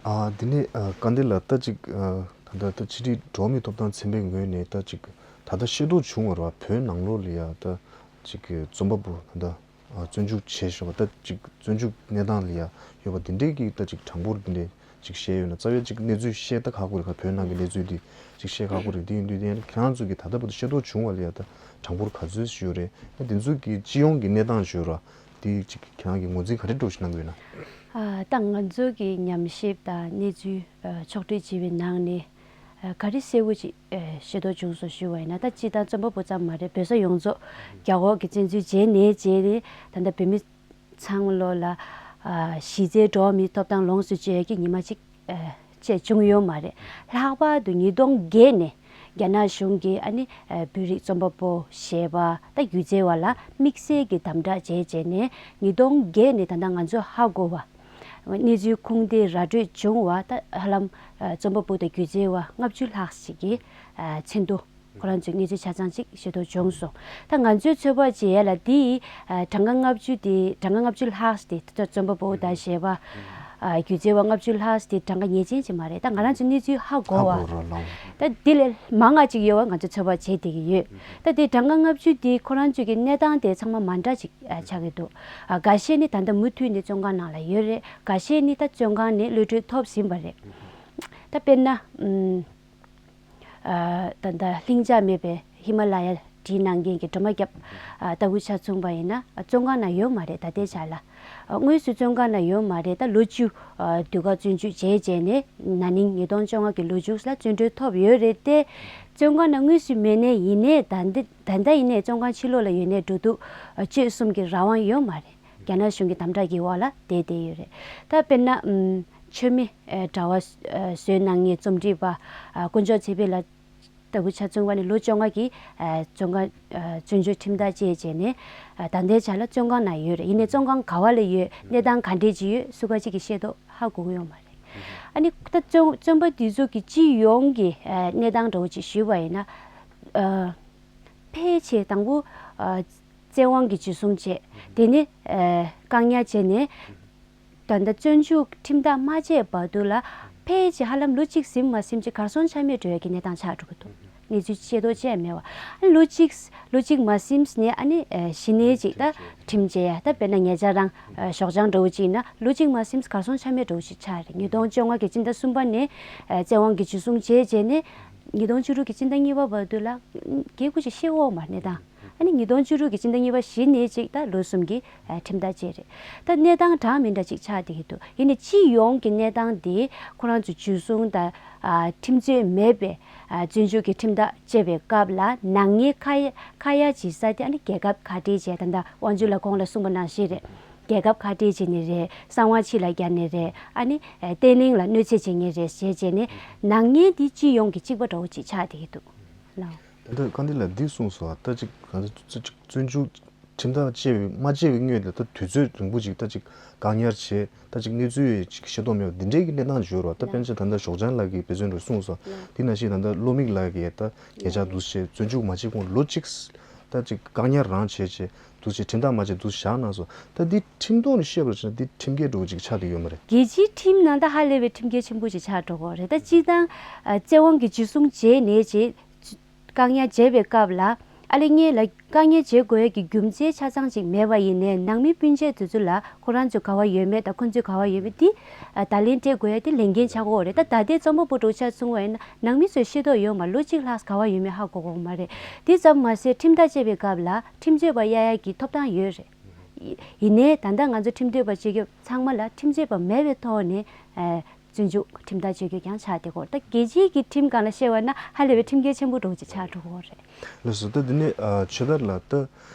ཨ་དེ་ནས་ཨ་སྐལ་ལྡན་ལགས། ད་ཅིག་ཨ་ད་ལྟ་ད་ཕྱི་དྲིལ་འགྲོ་བ་མིའི་ཐོབ་ཐང་ཚན་པའི་ངོས་ནས་ད་ཅིག་ད་ལྟ་ཤེས་རྟོགས་བྱུང་བ་རེད་བ། བོད་ནང་ལོགས་ལ་ཡ་ད་ཅིག་རྩོམ་པ་པོ་ད་ལྟ་ཨ་བཙོན་འཇུག་བྱས་བཞག་པ། ད་ཅིག་བཙོན་འཇུག་གནས་སྟངས་ལ་ཡ་ཡོད་པ་དེ་འདྲའི་གི་ད་ཅིག་གྲངས་འབོར་དེ་འདྲའི་ཅིག་བཤད་ཡོད་ན། རྩ་བའི་ཅིག་གནས་ཚུལ་བཤད་ད་ཁག་པོ་རེད། ཁ་བོད་ནང་གི་གནས་ཚུལ་འདི་ཅིག་བཤད་ཁག་པོ་རེད། དེ་ཡིན་དུས་དེ་ཁྱེད་རང་ཚོ་གི་ད་ལྟ་བར་དུ་ཤེས་རྟོགས་བྱུང་བ་ལ་ཡ་ད་གྲངས་འབོར་ག་ཚོད་ཞིག་ཡོད་རེད། ཨ་དེ་ཚོ་གི་སྤྱི་ཡོངས་ཀྱི་གནས་སྟངས་ཞིག་ཡོད་ར། དེ་ཅིག་ཁྱེད་རང་གི་ངོས་འཛིན་ག་རེ་འདྲ་ཞིག་གནང་གི་ཡོད་ན། ཨ་ད་ང་ཚོ་གི་ཉམས་ཞིབ་དང་གནས་ཚུལ་ཨ་ཕྱོགས་བསྒྲིགས་བྱས་པའི་ནང་ནས་ཨ་ག་རེ་གསལ་བོ་ཅིག་ཨ་ཤེས་རྟོགས་བྱུང་སོང་ཞུ་བ་ཡིན་ན། ད་སྤྱིར་བཏང་རྩོམ་པ་པོ་ཙམ་མ་རེད། བོད་ས་ཡོངས་རྫོགས་རྒྱ་འོག་གི་བཙན་འཛུལ་རྗེས་ནས་བྱས་ནས་ད་ལྟ་བོད་མི་ཚང་མ་ལོ་ལ་ཨ་གཞི་རྩའི་འགྲོ་བ་མིའི་ཐོབ་ཐང་ལོངས་སུ་སྤྱོད་ཡས་ཀྱི་ཉི་མ་གཅིག་ཨ་བཅས་བྱུང་ཡོད་མ་རེད། ལྷག་པར་དུ་ཉིས་སྟོང་བརྒྱད་ནས་རྒྱ་ནག་གཞུང་གིས་ཨ་ནི་ཨ་བོད་རིགས་རྩོམ་པ་པོ་གཞས་པ་དང་སྒྱུ་རྩལ་བ་ལ་དམིགས་བསལ་གྱི་དམ་དྲག་བྱས་བྱས་ནས་ཉིས་སྟོང་བརྒྱད་ནས་ད་ལྟ་ང་ཚོ་ཧ་གོ་བ། གནས་ཚུལ་ཁུངས་འདེད་ར་སྤྲོད་བྱུང་བ་ད་ཧ་ལམ་ཨ་རྩོམ་པ་པོ་དང་སྒྱུ་རྩལ་བ་ལྔ་བཅུ་ལྷག་ཞིག་གི་ཨ་མཚན་ཐོ་ཁོ་རང་ཚོའི་གནས་ཚུལ་ཆ་ཚང་ཅིག་ཤེས་རྟོགས་བྱུང་སོང་། ད་ང་ཚོས་ཚོད་དཔག་བྱེད་ཡ་ལ་འདི་ཨ་གྲངས་ཀ་ལྔ་བཅུ་དེ་གྲངས་ཀ་ལྔ་བཅུ་ལྷག་ཞིག་དེ་ད་རྩོམ་པ་པོ་དང་གཞས་པ་ཨ་སྒྱུ་རྩལ་བ་ལྔ་བཅུ་ལྷག་ཞིག་དེ་གྲངས་ཀ་ངེས་ཅན་ཅིག་མ་རེད། ད་ང་རང་ཚོ་གནས་ཚུལ་ཧ་གོ་ཧ་བ་གོ་ར་ལོང་། ད་འདི་ལས་མང་ང་ཅིག་ཡོད་བ་ང་ཚོས་ཚོད་དཔག་བྱེད་བསྡད་ཀྱི་ཡོད། ད་དེ་གྲངས་ཀ་ལྔ་བཅུ་དེ་ཁོ་རང་ཚོའི་གི་གནས་སྟངས་དེ་ཚང་མ་མ་འདྲ་ཅིག་ཨ་ཆགས་ཀྱི་འདུག་ཨ་འགའ་ཤས་ནི་ད་ལྟ་མུ་མཐུད་ནས་བཙོན་ཁང་ནང་ལ་ཡོད་རེད། འགའ་ཤས་ནི་ད་བཙོན་ཁང་ནས་གློད་གྲོལ་ཐོབ་ཟིན་པ་རེད། ད་དཔེར་ན་ཨམ་ཨ་ད་ལྟ་ལྷིང་འཇགས་མེད་པའི་ཧི་མ་ལ་ཡ་བྲིས་གནང་མཁན་གྱི་སྒྲོལ་མ་སྐྱབས་ཨ་ལྟ་བུ་ཆ་མཚུངས་པ་ཡིན་ན་ཨ་བཙོན་ཁང་ནང་ཡོད་མ་རེད། ད་ལྟའི་ཆ་ལ་ཨ་དངོས་སུ་བཙོན་ཁང་ནང་ཡོད་མ་རེད། ད་ལོ་བཅུ་ཨ་དུས་བཀག་བཙོན་འཇུག་བྱས་བྱས་ནས་ན་ནིང་ཉིས་སྟོང་བཅོ་ལྔ་གི་ལོ་མཇུག་ལ་བཙོན་གྲོལ་ཐོབ་ཡོད་རེད་དེ། བཙོན་ཁང་ནང་དངོས་སུ་མེད་ནའི་ཡིན་ནའི་ད་འདི་ད་ལྟ་ཡིན་ནའི་བཙོན་ཁང་ཕྱི་ལོགས་ལ་ཡོད་ནའི་འགྲོ་འདུག་ཨ་སྤྱོད་གསུམ་གྱི་རང་དབང་ཡོད་མ་རེད། རྒྱ་ནག་གཞུང་གི་དམ་དྲག་གི་འོག་ལ་བསྡད་བསྡད་ཡོད་རེད། ད་དཔེར་ན་ཨམ་མཆོད་མེ་ཨ་དྲ་བ་ཨ་བཟོས་གནང་མཁན་རྩོམ་སྒྲིག་པ་ཨ་དཀོན་མཆོག་ཚེ་འཕེལ་ལགས་ལྟ་བུ་ཆ་མཚུངས་པ་ནི་ལོ་བཅོ་ལྔ་གི་ཨ་བཙོན་ཁང་ཨ་བཙོན་འཇུག་ཁྲིམས་ཐག་བཅད་བྱས་ནས་ཨ་ད་ལྟའི་ཆ་ལ་བཙོན་ཁང་ནང་ཡོད་རེད། ཡིན་ནའི་བཙོན་ཁང་ག་བ་ལ་ཡོད། གནས་སྟངས་ག་འདྲས་ཅིག་ཡོད། སུ་ག་ཅིག་གི་ཤེས་རྟོགས་ཧ་གོ་གི་ཡོད་མ་རེད། ཨ་ནི་ད་བཙོན་བཙོན་པ་འདི་ཚོ་གི་སྤྱི་ཡོངས་ཀྱི་ཨ་གནས་སྟངས་འདྲ་བོ་ཅིག་ཞུས་པ་ཡིན་ན། ཨ་ཕལ་ཆེར་དང་པོ་ཨ་བཙན་དབང་གིས་འཇུ་བཟུང་བྱས། དེ་ནས་ཨ་བཀག་ཉར་བྱས་ནས་ད་ལྟ་བཙོན་འཇུག་ཁྲིམས་ཐག་མ་བཅད་བར་དུ་ལ་ཕལ་ཆེར་ཧ་ལམ་ལོ་གཅིག་ཟིན་མ་ཟིན་ཅིག་གར་སོང་ཆ་མེད་འགྲོ་ཡ་གི་གནས་སྟངས་ཆགས་འགྲོ་གི་འདུག་གནས་ཚུལ་ཤེས་རྟོགས་ཅི་ཡང་མེད་པ། ལོ་གཅིག་ལོ་གཅིག་མ་ཟིན་ནས་ཨ་ནི་ཨ་གཞི་ནས་ཅིག་ད་ཁྲིམས་བཅད་ཡ། ད་དཔེར་ན་ཉེ་ཆར་རང་ཨ་ཞོགས་ལྗང་འདྲ་བོ་ཅིག་ཡིན་ན་ལོ་གཅིག་མ་ཟིན་གར་སོང་ཆ་མེད་འདྲ་བོ་ཞིག་ཆགས་རེད། ཉིས་སྟོང་བཅོ་ལྔ་གི་སྤྱི་ཟླ་གསུམ་པ་ནས་ཨ་བཙན་དབང་གིས་འཇུ་བཟུང་བྱས་བྱས་ནས་ཉིས་སྟོང་བཅུ་དྲུག་གི་སྤྱི་ཟླ་གཉིས་པ་བར་དུ་ལ་ཨ་རྒྱས་པོ་ཞིག་ཤེས་འོག་མ་གནས་སྟངས། ཨ་ནི་ཉིས་སྟོང་བཅུ་དྲུག་གི་སྤྱི་ཟླ་གཉིས་པ་གཞི་ནས་ཅིག་ད་ལོ་གསུམ་གྱི་ཨ་ཁྲིམས་ཐག་བཅད་རེད། ད་གནས་སྟངས་འདྲ་མི་འདྲ་ཅིག་ཆགས་བསྡད་ཀྱི་འདུག་ཡིན་ནའི་སྤྱི་ཡོངས་ཀྱི་གནས་སྟངས་དེ་ཁོ་རང་ཚོ་འཇུ་བཟུང་དང་ཨ་ཁྲིམས་རྩོད་མེད་པའི་ཨ་བཙོན་འཇུག་གི་ཁྲིམས་ཐག་བཅད་པའི་སྐབས་ལ་ནག་ཉེས་ཁ་ཡ་ཁ་ཡ་བྱེད་ས་དེ་ཨ་ནི་རྒྱལ་ཁབ་ཁ་བྲལ་བྱས། ད་ལྟ་དབང་ཕྱུག་ལགས་གོང་ལ་གསུངས་པ་ནང་བཞིན་རེད། རྒྱལ་ཁབ་ཁ་བྲལ་བྱས་ནས་རེད། གསང་བ་ཕྱི་ལ་རྒྱག་ནས་རེད། ཨ་ནི་ཨ་བརྟན་ལྷིང་ལ་གནོད་འཚེ་བྱེད་མཁན་རེད་ཞེས་བྱས་ནས་ནག་ཉེས་འདི་སྤྱི་ཡོངས་ཀྱི་གཅིག་པ་འདྲ་བོ་ཅིག་ཆགས་བསྡད་ཀྱི་འདུག་ལགས། ད་ལྟ་བཀའ་འདི་ལ་འདི་གསུངས་སོང་། ད་ཅིག་ང་ཚོ་བཙོན་འཇུག་ཁྲིམས་ཐག་བཅད་པའི་མ་བཅད་པའི་སྔོན་ལ་ད་དུས་ཚོད་རིང་པོ་ཅིག་ད་ཅིག་བཀག་ཉར་བྱས། ད་ཅིག་གནས་ཚུལ་ཅིག་ཤེས་རྟོགས་མེད་པ་འདི་འདྲའི་གི་གནས་སྟངས་ཡོད་རེད་བ། ད་དཔེར་ན་ད་ལྟ་ཞོགས་ལྗང་ལགས་ཀྱིས་དཔེ་མཚོན་རེ་གསུངས་སོང་། དེ་ནང་བཞིན་ད་ལྟ་བློ་མིག་ལགས་ཀྱིས་ད་ཉེ་ཆར་འདུག་སེ་བཙོན་འཇུག་མ་བྱས་གོང་ལོ་གཅིག་ད་ཅིག་བཀག་ཉར་རང་བྱས་བྱས་འདུག་སེ་ཁྲིམས་ཐག་མ་བཅད་འདུག་སེ་བཞག་གནང་སོང་། ད་འདི་ཁྲིམས་ཐོག་ནས་བཤད་པར་བྱས་ན་འདི་ཁྲིམས་འགལ་འདྲ་བོ་ཅིག་ཆགས་བསྡད་ཡོད་མ་རེད། རྒྱལ་སྤྱིའི་ཁྲིམས་ནང་ད་ཧ་ལས་པའི་ཁྲིམས་འགལ་ཆེན་པོ་ཅིག་ཆགས་འགྲོ་གི་རེད། ད་སྤྱིར་བཏང་ཨ་བཙན་དབང་གིས་འཇུ་བཟུང་བྱས་ནས་བྱས། བཀག་ཉར་བྱས་པའི་སྐབས་ལ་ ཨ་ལེ་ངས་ལ་དཀའ་ངལ་འཇལ་དགོས་ཡ་གི་རྒྱུ་མཚན་ཆ་ཚང་ཅིག་མེད་པ་ཡིན་ནའི་ནང་མི་སྤུན་མཆེད་དེ་ཚོ་ལ་ཁོ་རང་ཚོ་ག་བ་ཡོད་མེད་དང་ཁོ་ཚོས་ག་བ་ཡོད་མེད་དེ་བརྡ་ལན་སྤྲད་དགོས་ཡ་དེ་ལས་འགན་ཆགས་ཀྱི་ཡོད་རེད། ད་ད་ལྟའི་རྩོམ་པ་པོ་འདྲ་ཆ་མཚོན་པ་ཡིན་ན་ནང་མི་ཚོས་ཤེས་རྟོགས་ཡོད་མ་རེད། ལོ་གཅིག་ལྷག་ག་བ་ཡོད་མེད་ཧ་གོ་གི་མ་རེད། དེ་ཙམ་མ་ཟད་ཁྲིམས་ཐག་བཅད་པའི་སྐབས་ལ་ཁྲིམས་གཅོད་པ་གཡར་ཡ་གི་ཐོབ་ཐང་ཡོད་རེད། ཡིན་ནའི་ད་ལྟ་ང་ཚོ་ཁྲིམས་གཏོད་པ་བྱེད་རྒྱུ་ཚང་མ་ལ་ཁྲིམས་གཅོད་པ་མེད་པའི་ཐོག་ནས་ཨ་བཙོན་འཇུག་ཁྲིམས་ཐག་གཅོད་རྒྱུ་ཀྱང་ཆགས་བསྡད་ཀྱི་ཡོད་རེད། ད་རྒྱལ་སྤྱིའི་གི་ཁྲིམས་སྒང་ལ་བཤད་པ་ན་ཧ་ལས་པའི་ཁྲིམས་འགལ་ཆེན་པོ་འདྲ་བོ་ཅིག་ཆགས་འགྲོ་གི་ཡོད་རེད། ལགས་སོ། ད་འདི་ནས་ཨ་ཆོས་དར་ལགས། ད་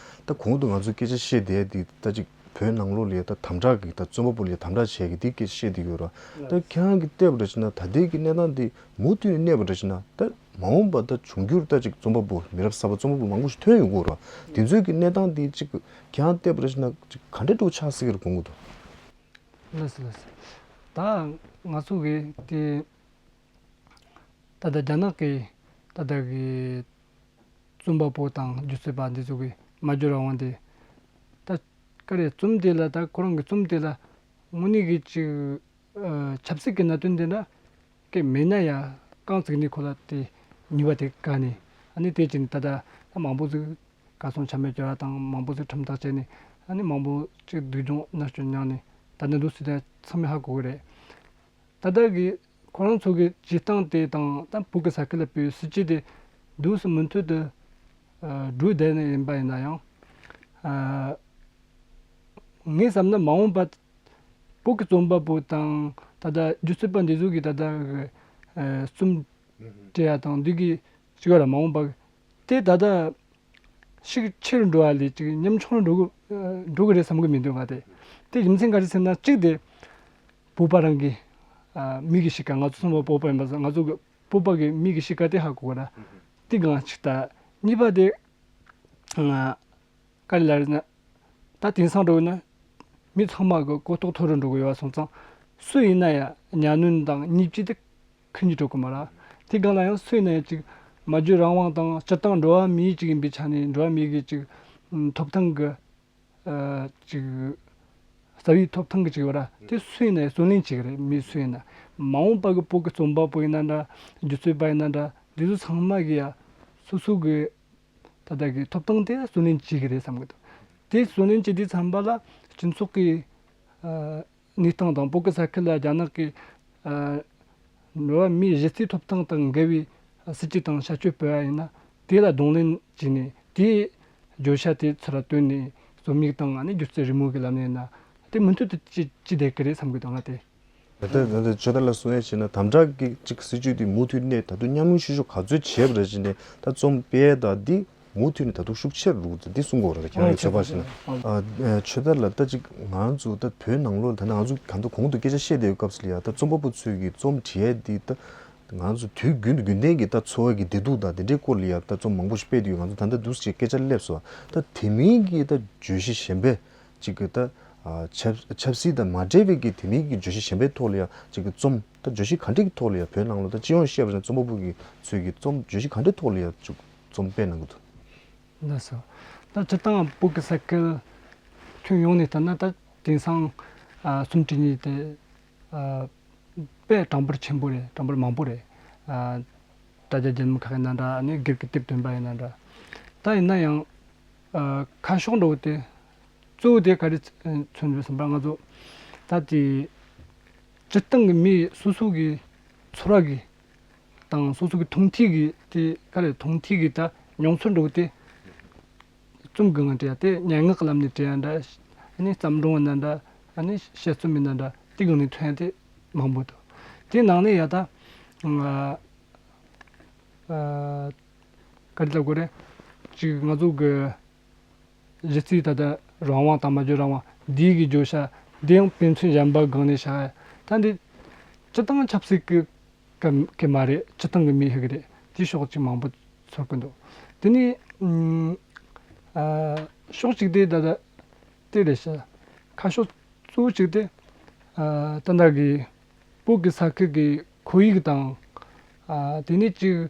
ད་གོང་དུ་ང་ཚོས་སྐད་ཆ་བཤད་བསྡད་འདི་ད་ཅིག་བོད་ནང་ལོགས་ལ་ཡ་ད་དམ་དྲག་གི་ད་རྩོམ་པ་པོ་ལ་ཡ་དམ་དྲག་བྱས་གི་འདི་སྐད་ཆ་བཤད་བསྡད་ཡོད་ར། ད་ཁྱེད་རང་གིས་བལྟས་པ་འདྲ་བྱས་ན་ད་ལྟའི་གི་གནས་སྟངས་འདི་མུ་མཐུད་ནས་གནས་པ་འདྲ་བྱས་ན་ད་མ་འོངས་པ་ད་འབྱུང་འགྱུར་ད་ཅིག་རྩོམ་པ་པོ་མི་རབས་གསར་པ་རྩོམ་པ་པོ་མང་པོ་ཞིག་ཐོན་ཡོང་གི་ཡོད་ར། དེ་ཚོའི་གི་གནས་སྟངས་འདི་ཅིག་ཁྱེད་རང་བལྟས་པ་འདྲ་བྱས་ན་ཅིག་ག་འདྲ་འདྲ་བོ་ཆགས་སྲིད་ཀྱི་རེད་དགོངས་ཀྱི་འདུག་ལགས་སོ་ལགས་སོ། ད་ང་ཚོ་གི་དེ་ད་ལྟ་རྒྱ་ནག་གི་ད་ལྟ་གི་རྩོམ་པ་པོ་དང་སྒྱུ་རྩལ་པ་འདི་ཚོ་གི་སྨྲ་བརྗོད་རང་དབང་དེ་ད་ག་རེ་རྩོམ་དེ་ལ་ད་ཁོ་རང་གི་རྩོམ་དེ་ལ་དངོས་གནས་གི་ཅིག་ཨ་ཆབ་སྲིད་ཀྱི་གནད་དོན་དེ་འདྲ་གི་མེད་ན་ཡང་རྐང་བཙུགས་ནས་ཁོ་ལ་དེ་ནུས་པ་དེ་བཀལ་ནས་ཨ་ནི་དེ་བྱས་ནས་ད་ལྟ་ད་མང་པོ་ཟིག་གར་སོང་ཆ་མེད་བྱས་པ་དང་མང་པོ་ཟིག་ཁྲིམས་ཐག་བཅད་ནས་ཨ་ནི་མང་པོ་ཅིག་སྡུག་སྦྱོང་མནར་གཅོད་མྱངས་ནས་ད་ལྟ་འདུག་སྲིད་ད་ཚང་མས་ཧ་གོ་གི་རེད། ད་ལྟ་གི་ཁོ་རང་ཚོ་གི་བྱེད་སྟངས་དེ་དང་ད་བོད་ཀྱི་ས་ཁུལ་ལ་སྤེལ་བའི་སྲིད་ཇུས་དེ་འདུག་སེ་མུ་མཐུད་དུ་ཨ་འགྲོ་བསྡད་ནས་ཡིན་པ་ཡིན་ན་ཡང་ཨ་ངས་བསམ་ན་མ་འོངས་པ་བོད་ཀྱི་རྩོམ་པ་པོ་དང་ད་ལྟ་སྒྱུ་རྩལ་པ་འདི་ཚོ་གི་ད་ལྟ་གི་ཨ་རྩོམ་སྤྲད་ཡ་དང་འདི་གི་གཅིག་ལ་མ་འོངས་པ་དེ་ད་ལྟ་ཤུགས་ཆེ་རུ་འགྲོ་བ་ལས་ཅིག་ཉམ་ཆུང་རུ་འགྲོ་གི་འགྲོ་གི་རེད་བསམ་གི་མི་འདུག་ག་དེ་དེ་རྒྱུ་མཚན་ག་རེ་ཟེར་ན་གཅིག་དེ་བོད་པ་རང་གི་ཨ་མིག་གི་གཤིས་ཀ་ང་ཚོ་ཚང་མ་བོད་པ་ཡིན་པ་ང་ཚོ་གི་བོད་པ་གི་མིག་གི་གཤིས་ཀ་དེ་ཧ་གོ་གི་ར་དེ་གང་གཅིག་ད་གཉིས་པ་དེ་ང་ག་རེ་ལབ་རེད་ན། ད་དེང་སང་འགྲོ་ན་མི་ཚང་མ་གི་གོ་རྟོགས་མཐོ་རུ་འགྲོ་གི་ཡོད་པ་སོང་ཙང་སུ་ཡིན་ན་ཡང་གཉའ་གནོན་དང་བརྙས་བཅོས་དེ་ཁུར་གྱིས་འགྲོ་གི་མ་རེད། དེ་སྒང་ལ་ཡང་སུ་ཡིན་ན་ཡང་ཅིག་སྨྲ་བརྗོད་རང་དབང་དང་སྤྱིར་བཏང་འགྲོ་བ་མིའི་ཅིག་ཡིན་པའི་ཆ་ནས་འགྲོ་བ་མིའི་གི་ཅིག་ཐོབ་ཐང་གི་ཨ་ཅིག་རྩ་བའི་ཐོབ་ཐང་གི་ཅིག་ཡོད་ར་དེ་སུ་ཡིན་ན་ཡང་བརྩོན་ལེན་བྱེད་གི་རེད། མི་སུ་ཡིན་ན་མ་འོངས་པ་གི་བོད་གི་རྩོམ་པ་པོ་ཡིན་ན་འདྲ་སྒྱུ་རྩལ་པ་ཡིན་ན་འདྲ་འདི་ཚོ་ཚང་མ་གི་ཡ་སོ་སོ་གི་ད་ལྟ་གི་ཐོབ་ཐང་དེ་བརྩོན་ལེན་བྱེད་ཀྱི་རེད་བསམ་གི་འདུག་དེ་བརྩོན་ལེན་བྱེད་དུས་ཙམ་པ་ལ་སྤྱི་ཚོགས་ཀྱི་ཨ་གནས་སྟངས་དང་བོད་ཀྱི་ས་ཁུལ་ལ་རྒྱ་ནག་གི་ཨ་འགྲོ་བ་མིའི་གཞི་རྩའི་ཐོབ་ཐང་དང་འགལ་བའི་སྲིད་ཇུས་དང་བྱ་སྤྱོད་སྤེལ་བ་ཡིན་ན་དེ་ལ་གདོང་ལེན་བྱས་ནས་དེའི་བརྗོད་བྱ་དེ་ཚུར་བཏོན་ནས་རྩོམ་ཡིག་དང་ཨ་ནི་སྒྱུ་རྩལ་རི་མོ་གི་ལམ་ནས་ཡིན་ན་དེ་མུ་མཐུད་དུ་ཅི་ཅི་བསྡད་ཀྱི་རེད་བསམ་གི་འདུག་ང་དེ། ད་ལྟ་ད་ལྟ་ཆོས་དར་ལགས་གསུང་ཡས་བྱས་ན་དམ་དྲག་གི་ཅིག་སྲིད་ཇུས་དེ་མུ་མཐུད་ནས་ད་དུང་མཉམ་ལས་བྱེད་ཕྱོགས་ག་ཚོད་བྱས་པ་རེད་ཅེ་ནས་ད་རྩོམ་སྤེལ་ཡས་ད་འདི་མུ་མཐུད་ནས་ད་དུང་ཤུགས་ཆེར་རུ་འདི་གསུང་དགོས་རེད། ཁྱེད་རང་གི་ཚོད་དཔག་བྱས་ན་ཨ་ཆོས་དར་ལགས་ད་ཅིག་ང་ཚོ་ད་བོད་ནང་ལོགས་ད་ང་ཚོ་གང་ཐུབ་གོང་དུ་སྐད་ཆ་བཤད་བསྡད་ཡོད་སྐབས་སུ་ལ་ཡ་ད་རྩོམ་པ་པོ་ཚོས་ཀྱི་རྩོམ་བྲིས་ཡས་འདི་ད་ང་ཚོ་དུས་རྒྱུན་དུ་རྒྱུན་ལྡན་གྱི་ད་འཚོ་བ་གི་བདེ་སྡུག་དང་དེ་འདྲའི་སྐོར་ལ་ཡ་ད་རྩོམ་མང་པོ་ཞིག་སྤེལ་བསྡད་ཡོད། ང་ཚོ་ད་ལྟ་འདུག་སེ་སྐད་ཆ་སླེབས་སོང་། ད་དེ་མིན་གྱི་ད་བརྗོད་གཞི་གཞན་པའི་ཅིག་གི་ད་ཨ་ཆབ་ཆབ་སྲིད་དང་མ་འབྲེལ་བའི་གི་དེ་མིན་གྱི་བརྗོད་གཞི་གཞན་པའི་ཐོག་ལ་ཡང་ཅིག་གི་རྩོམ་ད་བརྗོད་གཞི་ག་འདྲ་གི་ཐོག་ལ་ཡང་བོད་ནང་ལ་ད་སྤྱི་ཡོངས་བཤད་པ་ན་རྩོམ་པ་པོ་གི་ཚོས་ཀྱི་རྩོམ་བརྗོད་གཞི་ག་འདྲའི་ཐོག་ལ་ཡང་ཅིག་རྩོམ་སྤེལ་གནང་གི་འདུག་ལགས་སོ། ད་སྤྱིར་བཏང་བོད་ཀྱི་ས་ཁུལ་ཁྱོན་ཡོངས་ནས་ལྟར་ན་ད་དེང་སང་ཨ་རྩོམ་བྲིས་མཁན་དེ་ཨ་དཔེ་གྲངས་འབོར་ཆེན་པོ་རེད། གྲངས་འབོར་མང་པོ་རེད། ཨ་དྲ་རྒྱ་རྒྱལ་མོ་ཁག་ཡིན་ན་འདྲ་ཨ་ནི་སྒེར་གྱི་དེབ་ཐོན་པ་ཡིན་ན་འདྲ། ད་ཡིན་ན་ཡང་ཨ་ཁ་ཕྱོགས་འདྲ་བོ་དེ་གཙོ་བོ་དེ་ག་རེ་མཚོན་ཡོད་བསམ་པ་ང་ཚོ་ད་དེ་སྤྱིར་བཏང་གི་མི་སོ་སོ་གི་ཚོར་བ་གི་དང་སོ་སོ་གི་མཐོང་ཐོས་ཀྱི་དེ་ག་རེ་མཐོང་ཐོས་ཀྱི་ད་མྱོང་ཚོར་འདྲ་བོ་དེ་རྩོམ་གྱི་ངང་བྲིས་ཡ་དེ་སྙན་ངག་གི་ལམ་ནས་བྲིས་ཡ་འདྲ། ཨ་ནི་བརྩམས་སྒྲུང་ཡིན་ན་འདྲ། ཨ་ནི་དཔྱད་རྩོམ་ཡིན་ན་འདྲ། དེ་གང་ནས་ཐོན་ཡ་དེ་མང་པོ་འདུག་དེའི་ནང་ནས་ཡ་ད་ང་ཨ་ག་རེ་ལབ་དགོས་རེད། ཅིག་ང་ཚོ་གི་གཞི་རྩའི་ད་ལྟ་རང་དབང་དང་སྨྲ་བརྗོད་རང་དབང་འདིའི་གི་བརྗོད་བྱ་འདི་ཡང་དཔེ་མཚོན་གཞན་པ་སྒང་ནས་བཞག་ཡ་ད་འདི་སྤྱིར་བཏང་ཆབ་སྲིད་ཀྱི་ག་གི་མ་རེད། སྤྱིར་བཏང་གི་མི་ཞིག་རེད། དེའི་ཕྱོགས་ཅིག་མང་པོ་ཚོར་གི་འདུག་དེ་ནས་ཨ་ཕྱོགས་གཅིག་དེ་ད་ལྟ་དེ་རེད་ཤག་ཁ་ཕྱོགས་གཙོ་བོ་གཅིག་དེ་ཨ་ད་ལྟ་གི་བོད་ཀྱི་ས་ཁུལ་གྱི་ཁོར་ཡུག་དང་ཨ་དེ་ནས་ཅིག་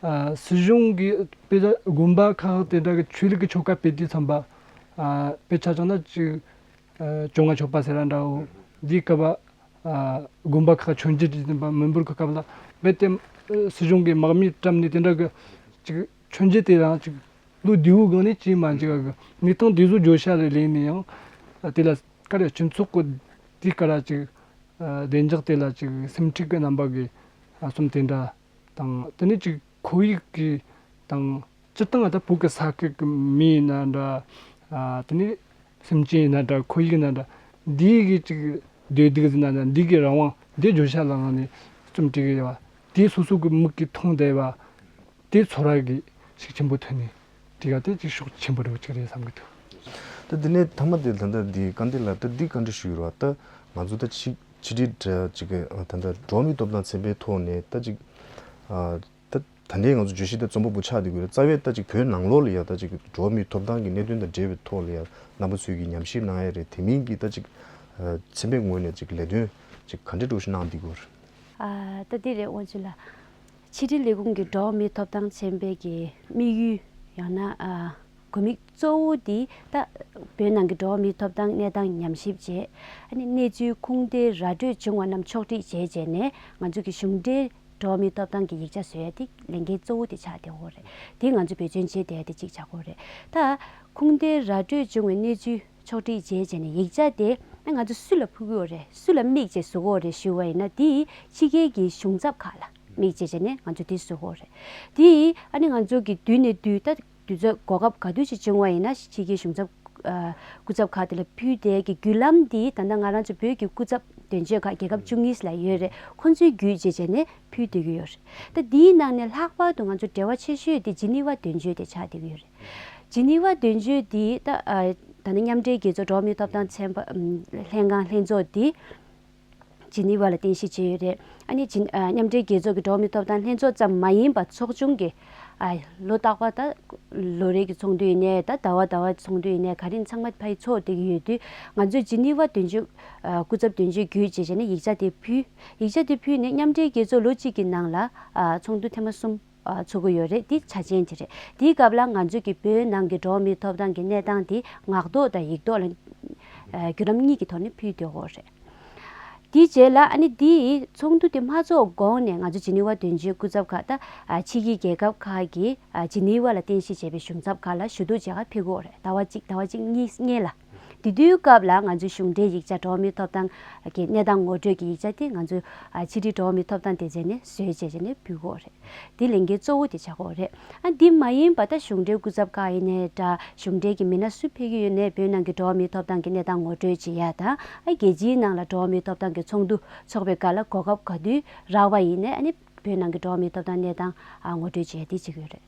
ཨ་སྲིད་གཞུང་གི་དཔེ་ཆ་དགོན་པ་ཁག་དེ་འདྲ་གི་ཆོས་ལུགས་ཀྱི་ཆོ་ག་སྤེལ་དུས་ཙམ་པ་ཨ་དཔེ་ཆ་བཞག་ན་ཅིག་ཨ་བཅོ་ལྔ་ཆོ་ག་ཟེར་ར་འདྲ་བོ་འདིའི་སྐབས་ཨ་དགོན་པ་ཁག་མཆོད་མཇལ་བྲིས་ཟིན་པ་མི་འབོར་གྱི་སྐབས་ལ་རྦད་དེ་སྲིད་གཞུང་གིས་དམག་མི་བཀྲམ་ནས་དེ་འདྲ་གི་ཅིག་མཆོད་མཇལ་དེ་རང་ཅིག་ ལོ་བདེ་བོའི་སྒང་ནས་ཅིག་མ་འཇིག་གི། གནས་སྟངས་དེ་ཚོ་བརྗོད་བྱ་ལ་ལས་ནས་ཡང་དེ་ལ་ག་རེ་སྤྱི་ཚོགས་ཀྱི་དེའི་སྐོར་ལ་ཅིག་བདེ་འཇགས་དེ་ལ་ཅིག་སེམས་ཁྲལ་གྱི་རྣམ་པ་གི་གསུམ་དེ་འདྲ་དང་། དེ་ནས་ཅིག་ཁོར་ཡུག་གི་དང་། སྤྱིར་བཏང་ད་བོད་ཀྱི་ས་ཁུལ་གྱི་མི་ཡིན་ན་འདྲ། ཨ། དེ་ནས་སེམས་ཅན་ཡིན་ན་འདྲ། ཁོར་ཡུག་ཡིན་ན་འདྲ། འདི་གི་ཅིག་བདེ་སྡུག་ཟེར་ན་འདྲ། འདི་གི་རང་དབང་འདི་བརྗོད་བྱ་ལ་ངང་ནས་རྩོམ་བྲིས་ཀྱི་ཡོད་པ། དེ་སོ་སོ་གི་མིག་གིས་མཐོང་བསྡད་པ་དེ་ཚོར་བ་གི་ཤུགས་ཆེན་པོ་ཐོན་ནས་བྲིས་པ་དེ་ཅིག་ཤུགས་ཆེན་པོ་རེད་པ་ཅིག་རེད་བསམ་གྱི་འདུག། ད་དེ་ནས་མཐའ་མ་དེ་ད་ལྟ་འདི་སྐལ་ལྡན་ལགས། ད་འདི་བཀའ་འདྲི་ཞུ་གི་རེད་པ། ད་ང་ཚོ་ད་ཕྱི་ཕྱི་དྲིལ་འདྲ་ཅིག་གི་ད་ལྟ་འགྲོ་བ་མིའི་ཐོབ་ཐང་ཚན་པའི་ཐོག་ནས་ད་ཅིག་ཨ། ད་ད་ལྟའི་ང་ཚོ་བརྗོད་གཞི་དེ་རྩོམ་པ་པོ་ཆགས་བསྡད་ཀྱི་ཡོད་རེད། རྩ་བའི་ད་ཅིག་བོད་ནང་ལོགས་ལ་ཡ་ད་ཅིག་འགྲོ་བ་མིའི་ཐོབ་ཐང་གི་གནད་དོན་དང་འབྲེལ་བའི་ཐོག་ལ་ཡ་རྣམ་པ་ཚོས་ཀྱི་ཉམས་ཞིབ་གནང་ཡ་རེད། དེ་མིན་གྱི་ད་ཅིག་ཨ། ཚན་པའི་ངོས་ནས་ཅིག་ལས་དོན་ཅིག་ག་འདྲ་འདྲ་བོ་ཞིག་གནང་བསྡད་ཀྱི་ཡོད་རེད། ཨ། ད་འདི་རེད། དབང་ཕྱུག་ལགས། ཕྱི་དྲིལ་ལས་ཁུངས་ཀྱི་འགྲོ་བ་མིའི་ཐོབ་ཐང་ཚན་པའི་གི་དམིགས་ཡུལ། ཡང་ན་ཨ། དགོས་དམིགས་གཙོ་བོ་འདི་ད་བོད་ནང་གི་འགྲོ་བ་མིའི་ཐོབ་ཐང་གནས་སྟངས་ཉམས་ཞིབ་བྱས། ཨ་ནི་གནས་ཚུལ་ཁུངས་འདེད་ར་སྤྲོད་བྱུང་བ་རྣམས་ཕྱོགས་སྒྲིག་བྱས་བྱས་ནས་ང་ཚོ་གི་གཞུང་འབྲེལ་འགྲོ་བ་མིའི་ཐོབ་ཐང་གི་ཡིག་ཆ་བཟོ་ཡ་དེ་ལས་འགན་གཙོ་བོ་དེ་ཆགས་བསྡད་ཡོད་རེད། དེ་ང་ཚོ་འབད་བརྩོན་བྱས་བསྡད་ཡ་དེ་གཅིག་ཆགས་ཀྱི་ཡོད་རེད། ད་ཁུངས་འདེད་ར་སྤྲོད་བྱུང་བའི་གནས་ཚུལ་ཕྱོགས་སྒྲིག་བྱས་བྱས་ནས་ཡིག་ཆ་དེ་ཨ་ང་ཚོ་སུ་ལ་ཕུལ་གྱི་ཡོད་རེད། སུ་ལ་དམིགས་བྱས་བཟོ་གི་ཡོད་རེད་ཞུ་བ་ཡིན་ན། དེ་ཕྱི་རྒྱལ་གྱི་གཞུང་ཚབ་ཁག་ལ་དམིགས་བྱས་བྱས་ནས་ང་ཚོ་དེ་བཟོ་གི་ཡོད་རེད། དེ་ཨ་ནི་ང་ཚོ་གི་དུས་ནས་དུས་ད་དུས་ཚོད་གོ་སྐབས་ག་དུས་ཅིག་བྱུང་བ་ཡིན་ན་ཕྱི་རྒྱལ་གཞུང་ཚབ་ཨ། སྐུ་ཚབ་ཁག་དེ་ལ་ཕུལ་བསྡད་ཀྱི་བརྒྱུད་ལམ་འདི་ད་ལྟ་ང་རང་ཚོ་བོད་ཀྱི་སྐུ་ཚབ་དོན་གཅོད་ཁག་རྒྱལ་ཁབ་བཅུ་གཉིས་ལ་ཡོད་རེད། ཁོང་ཚོའི་བརྒྱུད་བྱས་བྱས་ནས་ཕུལ་བསྡད་ཀྱི་ཡོད་རེད། ད་འདིའི་ནང་ནས་ལྷག་པར་དུ་ང་ཚོ་འབྲེལ་བ་ཆེ་ཤོས་དེ་ཇི་ནི་ཝ་དོན་གཅོད་དེ་ཆགས་བསྡད་ཀྱི་ཡོད་རེད། ཇི་ནི་ཝ་དོན་གཅོད་འདི་ད་ཨ། ད་ནི་མཉམ་འབྲེལ་རྒྱལ་ཚོགས་འགྲོ་བ་མིའི་ཐོབ་ཐང་ཚན་པ་ཨམ། ལྷན་ཁང་ལྷན་ཚོགས་འདི་ཇི་ནི་ཝ་ལ་རྟེན་གཞི་བྱས་ཡོད་རེད། ཨ་ནི་ཇི་ཨ། མཉམ་འབྲེལ་རྒྱལ་ཚོགས་ཀྱི་འགྲོ་བ་མིའི་ཐོབ་ཐང་ལྷན་ཚོགས་ཙམ་མ་ཡིན་པར་ཚོགས་ཆུང་གི་ཨ། ལོ་རྟག་པར་ད་ལོ་རེ་གི་ཚོགས་འདུ་ཡིན་ནའི་ད་ཟླ་བ་ཟླ་བ་ཚོགས་འདུ་ཡིན་ནའི་ག་རེ་ཚང་མ་ཕར་ཚོགས་བསྡད་ཀྱི་ཡོད་དུས། ང་ཚོས་ཇི་ནི་ཝ་དོན་གཅོད་ཨ། སྐུ་ཚབ་དོན་གཅོད་བརྒྱུད་བྱས་བྱས་ནས་ཡིག་ཆ་དེ་ཕུལ། ཡིག་ཆ་དེ་ཕུལ་ནས་མཉམ་འབྲེལ་རྒྱལ་ཚོགས་ལོ་གཅིག་གི་ནང་ལ་ཨ། ཚོགས་འདུ་ཐེངས་མ་གསུམ་ཨ། ཚོགས་ཀྱི་ཡོད་རེད། འདི་ཆ་རྐྱེན་དེ་རེད། དེའི་སྐབས་ལ་ང་ཚོས་ཀྱི་བོད་ནང་གི་འགྲོ་བ་མིའི་ཐོབ་ཐང་གི་གནས་སྟངས་དེ་ངག་ཐོག་དང་ཡིག་ཐོག་ལ་ཨ། བརྒྱུད་ལམ་གཉིས་ཀྱི་ཐོག་ནས་ཕུལ་བསྡད་ཡོད་རེད། དེའི་རྗེས་ལ་ཨ་ནི་འདིའི་ཚོགས་འདུ་དེ་མ་ཚོགས་གོང་ནས་ང་ཚོ་ཇི་ནི་ཝ་དོན་གཅོད་སྐུ་ཚབ་ཁག་ད་ཨ། ཕྱི་རྒྱལ་རྒྱལ་ཁབ་ཁག་གི་ཨ། ཇི་ནི་ཝ་ལ་རྟེན་གཞི་བྱས་པའི་གཞུང་ཚབ་ཁག་ལ་ཞུ་གཏུག་བྱེད་ག་ཕེབས་ཀྱི་ཡོད་རེད། ཟླ་བ་གཅིག་ཟླ་བ་གཅིག་གཉིས་སྔོན་ལ། དེ་དུས་སྐབས་ལ་ང་ཚོའི་གཞུང་འབྲེལ་ཡིག་ཆ་འགྲོ་བ་མིའི་ཐོབ་ཐང་གི་གནས་སྟངས་ངོ་སྤྲོད་ཀྱི་ཡིག་ཆ་དེ་ང་ཚོས་ཨ། ཕྱི་དྲིལ་འགྲོ་བ་མིའི་ཐོབ་ཐང་སྡེ་ཚན་ནས་བཟོས་བྱས་བྱས་ནས་ཕུལ་གྱི་ཡོད་རེད། དེ་ལས་འགན་གཙོ་བོ་དེ་ཆགས་ཀྱི་ཡོད་རེད། ཨ། འདི་མ་ཡིན་པ་ད་གཞུང་འབྲེལ་སྐུ་ཚབ་ཁག་ཡིན་ནའི་འདྲ། གཞུང་འབྲེལ་གྱི་མི་སྣ་སུ་ཕེབས་ཀྱི་ཡོད་ནའི་བོད་ནང་གི་འགྲོ་བ་མིའི་ཐོབ་ཐང་གི་གནས་སྟངས་ངོ་སྤྲོད་བྱེད་ཡ་དང་། ཨ། རྒྱལ་སྤྱིའི་ནང་ལ་འགྲོ་བ་མིའི་ཐོབ་ཐང་གི་ཚོགས་འདུ་འཚོགས་པའི་སྐབས་ལ་གོ་སྐབས་ག་དུས་རག་པ་ཡིན་ནའི་ཨ་ནི་བོད་ནང་གི་འགྲོ་བ་མིའི་ཐོབ་ཐང་གནས་སྟངས་ཨ། ངོ་སྤྲོད་བྱེད་ཡ་དེ་བྱེད་ཀྱི་ཡོད་རེད།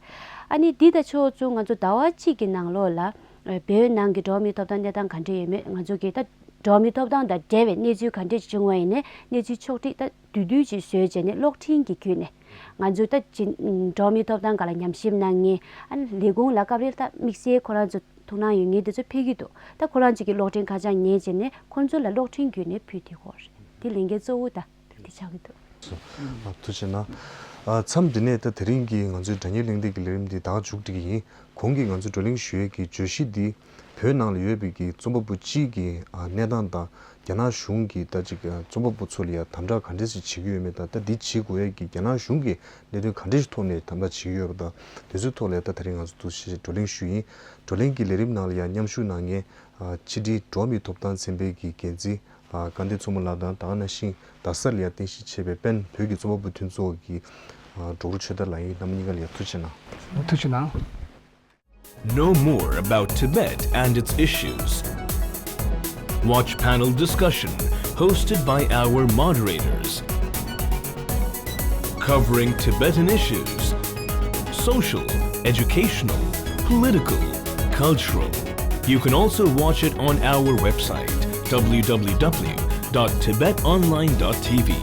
ཨ་ནི་འདི་དང་ཕྱོགས་མཚུངས་ང་ཚོ་ཟླ་བ་གཅིག་གི་ནང་ལོགས་ལ་ཨ། བོད་ནང་གི་འགྲོ་བ་མིའི་ཐོབ་ཐང་གནས་སྟངས་ག་འདྲ་ཡོད་མེད། ང་ཚོ་གི་ད་འགྲོ་བ་མིའི་ཐོབ་ཐང་དང་འབྲེལ་བའི་གནས་ཚུལ་ག་འདྲ་ཞིག་བྱུང་བ་ཡིན་ནའི་གནས་ཚུལ་ཕྱོགས་སྒྲིག་ད་བསྡུས་བསྡུས་ཅིག་བཟོས་བྱས་ནས་གློག་འཕྲིན་གྱི་བརྒྱུད་ནས་ང་ཚོས་ད་ཅི་འགྲོ་བ་མིའི་ཐོབ་ཐང་སྒང་ལ་ཉམས་ཞིབ་གནང་མཁན། ཨ་ནི་ལས་ཁུངས་ལ་སྐབས་རེ་ད་དམིགས་བསལ་ཁོ་རང་ཚོ་ཐུགས་སྣང་ཡོད་མཁན་དེ་ཚོ་ཕེབས་ཀྱི་འདུག། ད་ཁོ་རང་ཚོ་གི་གློག་འཕྲིན་ཁ་བྱང་ཉན་བྱས་ནས་ཁོང་ཚོ་ལ་གློག་འཕྲིན་བརྒྱུད་ནས་ཕུལ་བསྡད་ཀྱི་ཡོད་རེད། དེ་ལས་འགན་གཙོ་བོ་ད་དེ་ཆགས་ཀྱི་འདུག། ཨ། ཐུགས་རྗེ་གནང་། ཨ། མཚམས་འདི་ནས་ད་དེ་རིང་གི་ང་ཚོའི་དྲ་བརྙན་གླེང་སྟེགས་ཀྱི་ལས་རིམ་འདི་ད་ག་མཇུག་སྒྲིལ་གྱི་ཡིན། གོང་གི་ང་ཚོའི་བགྲོ་གླེང་ཞུ་ཡས་ཀྱི་བརྗོད་གཞི་འདི་བོད་ནང་ལ་ཡོད་པའི་གི་རྩོམ་པ་པོ་གཅིག་གི་ཨ། གནས་སྟངས་དང་། རྒྱ་ནག་གཞུང་གིས་ད་ཅིག་ཨ། རྩོམ་པ་པོ་ཚོ་ལ་ཡ་དམ་དྲག་ག་འདྲས་ཞིག་བྱེད་ཀྱི་ཡོད་མེད་དང་། ད་འདི་བྱེད་དགོས་ཡས་ཀྱི་རྒྱ་ནག་གཞུང་གིས་གནད་དོན་ག་འདྲས་ཞིག་ཐོག་ནས་དམ་དྲག་བྱེད་ཀྱི་ཡོད་པ་དང་། དེ་ཚོའི་ཐོག་ལ་ཡ་ད་དེ་རིང་ང་ཚོ་འདུ་ཤེས་བགྲོ་གླེང་ཞུས་ཡིན། བགྲོ་གླེང་གི་ལས་རིམ་ནང་ལ་ཡ་མཉམ་ཞུགས་གནང་མཁན་ཨ། ཕྱི་དྲིལ་འགྲོ་བ་མིའི་ཐོབ་ཐང་ཚན་པའི་གི་འགན་འཛིན་ཨ། སྐལ་ལྡན་མཚོ་མོ་ལགས་དང་། ད་ག་ནང་བཞིན་རྡ་སར་ལ་ཡ་རྟེན་གཞི་བྱས་པའི་པེན་བོད་ཀྱི་རྩོམ་པ་པོ་མཐུན་ཚོགས་ཀྱི་ཨ། ཌོག་ཊར་ཆོས་དར་ལགས་ཡིན། རྣམ་པ་གཉིས་ཀ་ལ་ཡ་ཐུགས་རྗེ་གནང་། ཐུགས་རྗེ་གནང་། Know more about Tibet and its issues. Watch panel discussion hosted by our moderators, covering Tibetan issues, social, educational, political, cultural. You can also watch it on our website, w w w dot tibet online dot t v.